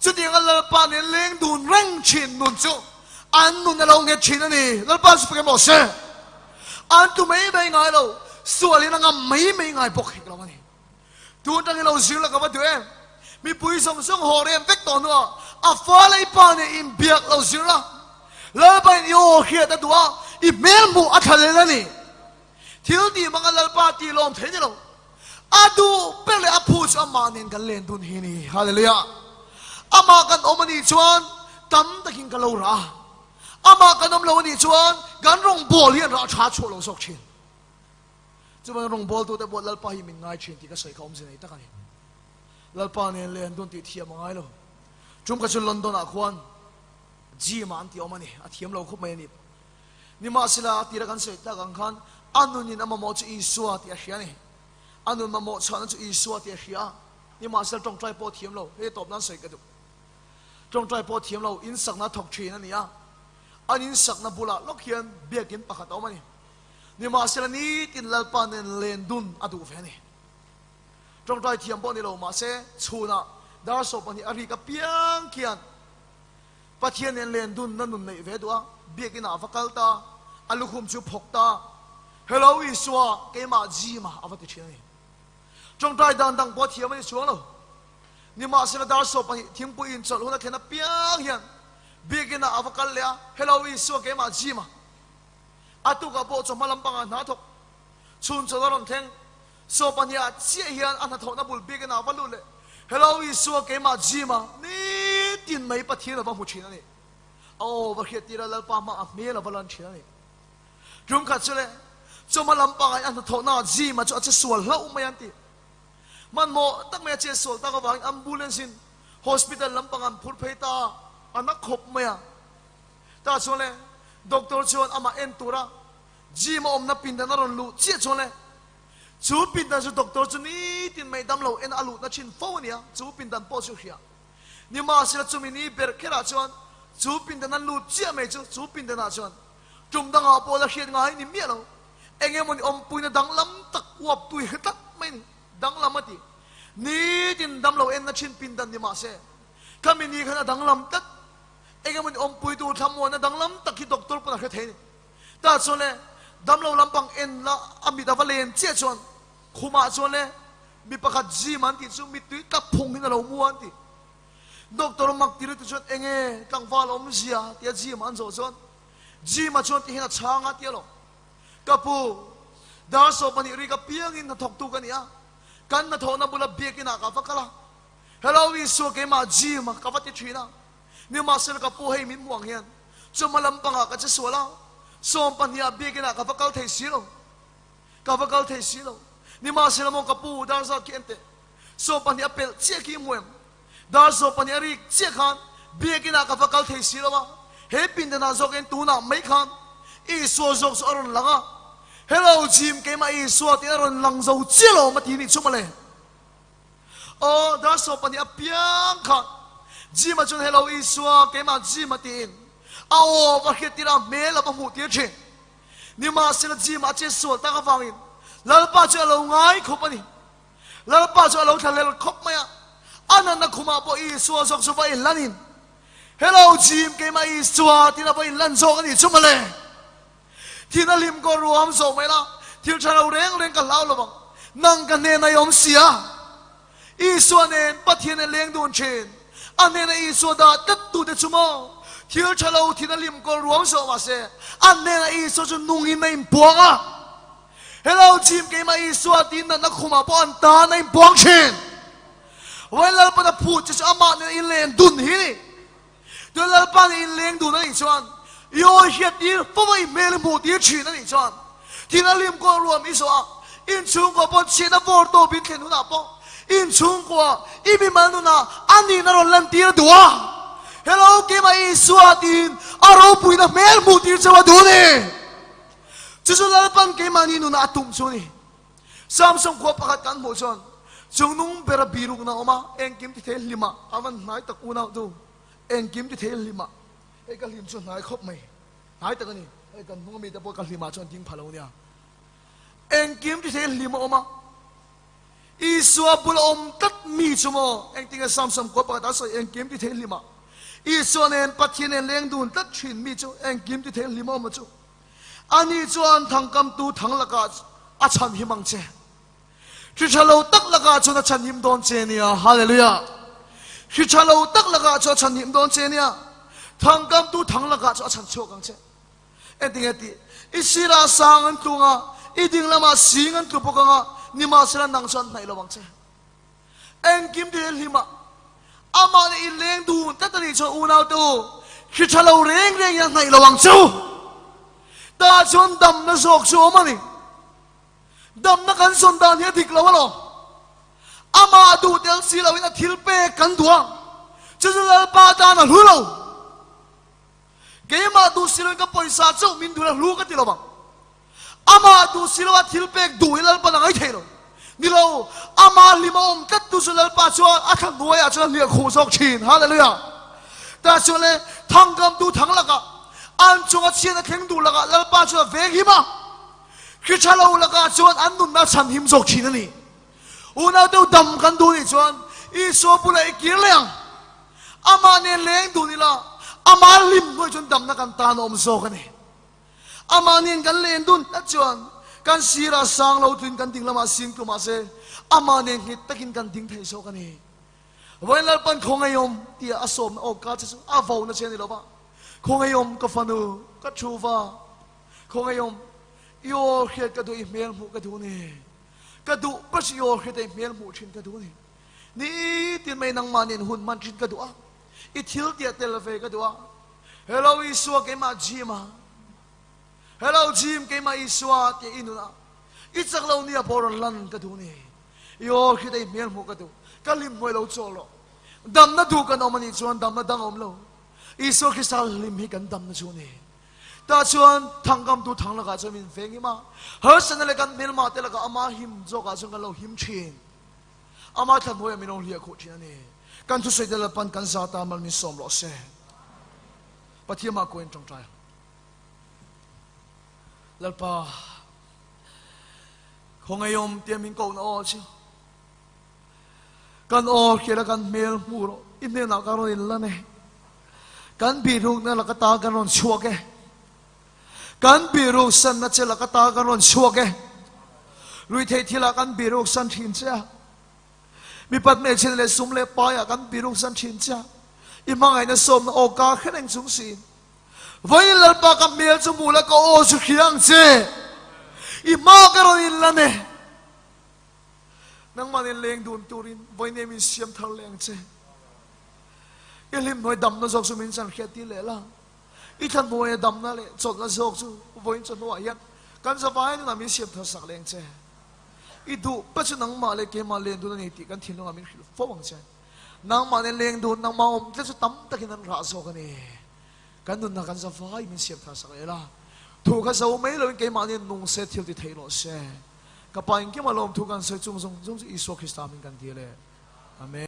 Chutianga Lalpa nen leng dun reng thin nun chu an nun a lo nghet thin a ni. Lalpa chu fak emaw se. An tu mai mai ngai lo, sualin a ngam mai mai ngai bawk hek lo a ni. Tun tangin lo zir la ka va duh em? Mipui zawng zawng haw rem vek tawh hnuah a fa leh i pa nen inbiak lo zir la. Lalpa in i aw hriat a duh a, i hmel hmuh a thla lel a ni. Thil tih hmanga Lalpa tih lawm thei ni lo. A duh ber leh a phu chu amah nen kan len dun hi a ni. Hallelujah! Amah kan awm a nih chuan tam takin ka lo rah a, amah kan awm lo a nih chuan kan rawngbâwl hian rah ṭha chhuah lo zawk ṭhin. Chuvangin rawngbâwltute pawh Lalpa hi min ngai ṭhin tih ka sawi kha awmze nei tak a ni. Lalpa nen len dun tih thiam a ngai lo. Ṭum kha chu London-ah khuan gym-ah an ti awm a ni, a thiam lo khawp mai a ni. Nimahsela, a tira kan sawi tak ang khan a nunin a mamawh chu Isua tih a hria a ni. A nun mamawh chhuahna chu Isua tih a hria a. Nimahsela, tawngtai pawh thiam lo, hei tawp nan sawi ka duh. Tawngtai pawh thiam lo, insakna a thawk thin a ni a. An insakna bulah lawk hian biakin pakhat a awm a ni. Nimahsela, nitin Lalpa nen len dun a duh ve a ni. Tawngtai thiam pawh ni lo mahse, chhunah dar 12 a rik apiang khian, Pathian nen len dun na nun neih ve duh a, biakinn ah a va kal ta, a lukhum chu phawk ta, Hello Isua, keimah Jim-a a va ti thin a ni. Tawngtai dan dang pawh a thiam a ni chuang lo. Nimahsela dar 12 thingpui inchawlh hun a thlen apiang hian biakinn ah a va kal leh a, Hello Isua, keimah Jim-a. A tukah pawh chawhma lampangah hna thawk chhun chawlh a rawn thleng. 12 ah chiah hian a hnathawhna bul biakinn ah a va lut leh, Hello Isua, keimah Jim-a, nitin mai Pathian a va hmu thin a ni. A aw va hriat tir a, Lalpa hma a hmel a va lan thin a ni. Tum khat chu le, chawhma lampangah hian a hnathawhna ah Jim-a chu a che sual hlauh mai an ti. Hmanhmawh tak mai a che sual tak avangin ambulance in hospital lampangah an phur phei ta a, a na khawp mai a. Tah chuan le, doctor chuan amah en tura Jim-a awmna pindan a rawn luh chiah chuan le, Chu pindan chu doctor chu nitin mai damlo en a luhna thin fo a nia, chu pindan pawh chu hria. Nimahsela chumi ni ber kherah chuan chu pindan an lut chiah mai chu, chu pindanah chuan tum dangah pawh la hriat ngai ni miah lo. Eng emawni awmpuina danglam tak uap tui hre tlat mai ni, danglam a ti. Nitin damlo enna thin pindan ni mahse, khami ni khan a danglam tlat. Eng emawni awmpuitu thlamuanna danglam tak hi doctor pawn a hre thei a ni. Tah chuan le damlo lampang en la a mit a va len chiah chuan khumah chuan le mi pakhat gym an tih chu mittui tap phung in a lo mu an ti. Doctor mak ti lutuk chuan enge tlangval awmzia tia gym an zawh chuan gym ah chuan tihian a chhang a tia lo. Ka pu, dar 12 rik apiangin hnathawktu ka ni a, kan hnathawhna bula biakin ah ka va kal a, hello Isua keimah gym ah ka va ti thin a, Nimahsela ka pu hei min hmuh ang hian chawhma lampangah ka che sual a, 12 ah biakinah ka va kal thei si lo, ka va kal thei si lo. Nimahsela maw ka pu dar zat khi en teh, 12 a pelh chiah khi i hmu em? Dar 12 a rik chiah khan biakinah ka va kal thei si lo a, he pindanah zawk en tunah mai khan Isua zawk chu a rawn lang a, Hello Jim keimah Isua tiin a rawn lang zo chiah lo ma ti nih chu mawle. Aw, dar 12 apiang kha Jim-a chuan Hello Isua, keimah Jim-a tiin a aw va hriat tir a, hmel a va hmuh tir thin. Nimahsela Jim-a a chet sual tak avangin Lalpa chu a lo ngai khawp a ni. Lalpa chu a lo thlahlel khawp mai a, a natna khumah pawh Isua zawk chu va inlanin Hello Jim, keimah Isua tiin a va inlan zawk a nih chu mawle. Thin a hlim ko ruam zawh mai la, thil tha lo reng reng ka hlau lo vang. Nang ka hnena i awm si a. Isua nen Pathian a leng dun thin. A hnena Isua dah tlat tute chu maw? Thil tha lo thin a hlim ko ruam zawh mah se, a hnena Isua chu nungin a inpuang a. Hello Jim, keimah Isua tiin natna khumah pawh an tan a inpuang thin. Vawiin Lalpan a phut che chu amah nena i len dun hi ni. Tuna Lalpa nih in leng dun a nih chuan i awi hriat tir fo a i hmel i hmuh tir thin a nih chuan thil a lim kawl ruam i zawh a, inchhungkua pawh chhiatna vawr tawp in thlen hunah pawh inchhungkua i mimal nunah a nihna rawn lan tir a duh a, Hello keimah Isua tiin a ropuina hmel hmuh tir chauh a duh a ni. Chu chu Lalpan keimahni nunah a tum chu a ni. Samson khua pakhat kan hmuh chuan chungnung bera birukna a awm a, engkim ti thei hlimah a van hnai tak unau tu, engkim ti thei hlimah, hei ka hlim chu hnai khawp mai, hnai tak a ni, hei kan hnung ami te pawh ka hlimah chuan ding pha lo nia, engkim ti thei hlim a awm a. Isua bula awm tlat mi chu maw? Engtinge Samson kua pakhat a sawi engkim ti thei hlima Isua nen Pathian nen leng dun tlat thin mi chu engkim ti thei hlima awm chu ani chuan thangkamtu thang lakah a chhan him ang che. Hri tha lo tak lakah chuan a chhan him dawn che nia. Hallelujah! Hri tha lo tak lakah chuan a chhan him dawn che nia. Thangkamtu thang lakah chuan a chhan chhuak ang che. Engtinge tih? I sirah sang an tlung a, i ding lamah sing an tlu bawk ang a, nimahsela nang chuan hnaih lo ang che. Engkim ti hlim a, amah nih i leng dun tlat a nih chuan unaute u, hri tha lo reng reng in a hnaih lo ang che u. Tah chuan damna zawk chu awm a ni. Damna kan zawn dan hi a dik lo alawm. Amah duh tel si loin a thil pek kan duh a, chu chu Lalpa tan a hlu lo. Keimah duh si loin ka pawisa chauh min duh la hlu ka ti lo ang. Amah duh si loa thil pek duh hi Lalpan a ngai thei lo. Ni lo, amah hlim a awm tlat tu chu Lalpa chuan a thla hnuaiah chuan a hliah khuh zawk thin. Hallelujah! Tah chuan le thangkamtu thang lakah, an chunga chhiat a thleng duh lakah Lalpa chuan a veng him a. Hri tha lo lakah chuan an nunna a chhan him zawk thin a ni. Unau deuh dam kan duh nih chuan Isua bulah i kir leh ang. Amah nen leng dun ila, amah hlim hnuai chuan damna kan tan a awm zawk a ni. Amah nen kan len dun tlat chuan kan sirah sang lo tluin kan ding lamah sing tlu mahse amah nen nghet takin kan ding thei zawk a ni. Vawiin Lalpan khawngaihawm tia a sawmna awka che chu a vona che a ni lo va, Khawngaihawm ka fanu, ka thu va, khawngaihawm i aw hriat ka duh, i hmel hmuh ka duh ni. Ka duh pasi i aw hriat a i hmel hmuh thin ka duh ni. Nitin mai nangmah nen hun hman thin ka duh a, i thil tiah tel ve ka duh a. Hello Isua keimah Jim a, Hello Jim keimah Isua tiah i nun a, i chak lo nia pawh rawn lan ka duh ni. I aw hriat a i hmel hmuh ka duh, ka hlim hmuai lo chawl rawh. Damna duh kan awm a nih chuan damna dang a awm lo. Isua Krista hlim hi kan damna chu a ni. Tah chuan thangkamtu thang lakah chuan min veng him a, harsatna leh kan hmelmah te lakah ama him zawkah chuan kan lo him thin. Ama thla hnuaiah min lo hliah khuh thin a ni. Kan thusawi te Lalpan kan za ta mal min sawm rawh se. Pathian mah kuain tawngtai ang. Lalpa, khawngaihawm tia min kohna aw chu kan aw hriat a kan hmel hmu rawh. I hnenah ka rawn inlan e. Kan bihrukna laka ta kan rawn chhuak e. Kan bihruk sanna che laka ta kan rawn chhuak e. Ruihtheih thilah kan bihruk san thin che a. Mipat hmeichhia leh sum leh paiah kan bihruk san thin che a. I hmangaihna sawmna aw ka hre reng chung siin. Vawiin Lalpa ka hmel chu hmuh la ka aw chu hria ang che. I hma ka rawn inlan e. Nangmah nen leng dun turin vawiin min siam thar leh ang che. I hlim hnuai damna zawk chu min chan hriat tir leh la. I thla hnuaia damna leh chawlhna zawk chu vawiin chawhnuah hian kan zavai nunah min siam thar sak leng che. I duh pa chu nangmah leh keimah len dun a ni tih kan thinlungah min hrilh fo ang che. Nangmah nen leng dun, nangmah awm tlat chu tam takin an rah zawk a ni. Kan nunna kan zavai min siam thar sak leh la. Thu kha zo mai loin keimah nen nung se thil ti thei rawh se. Ka pa engkim a lawm thu kan sawi chung zawng zawng chu Isua Krista min kan dil e. Amen.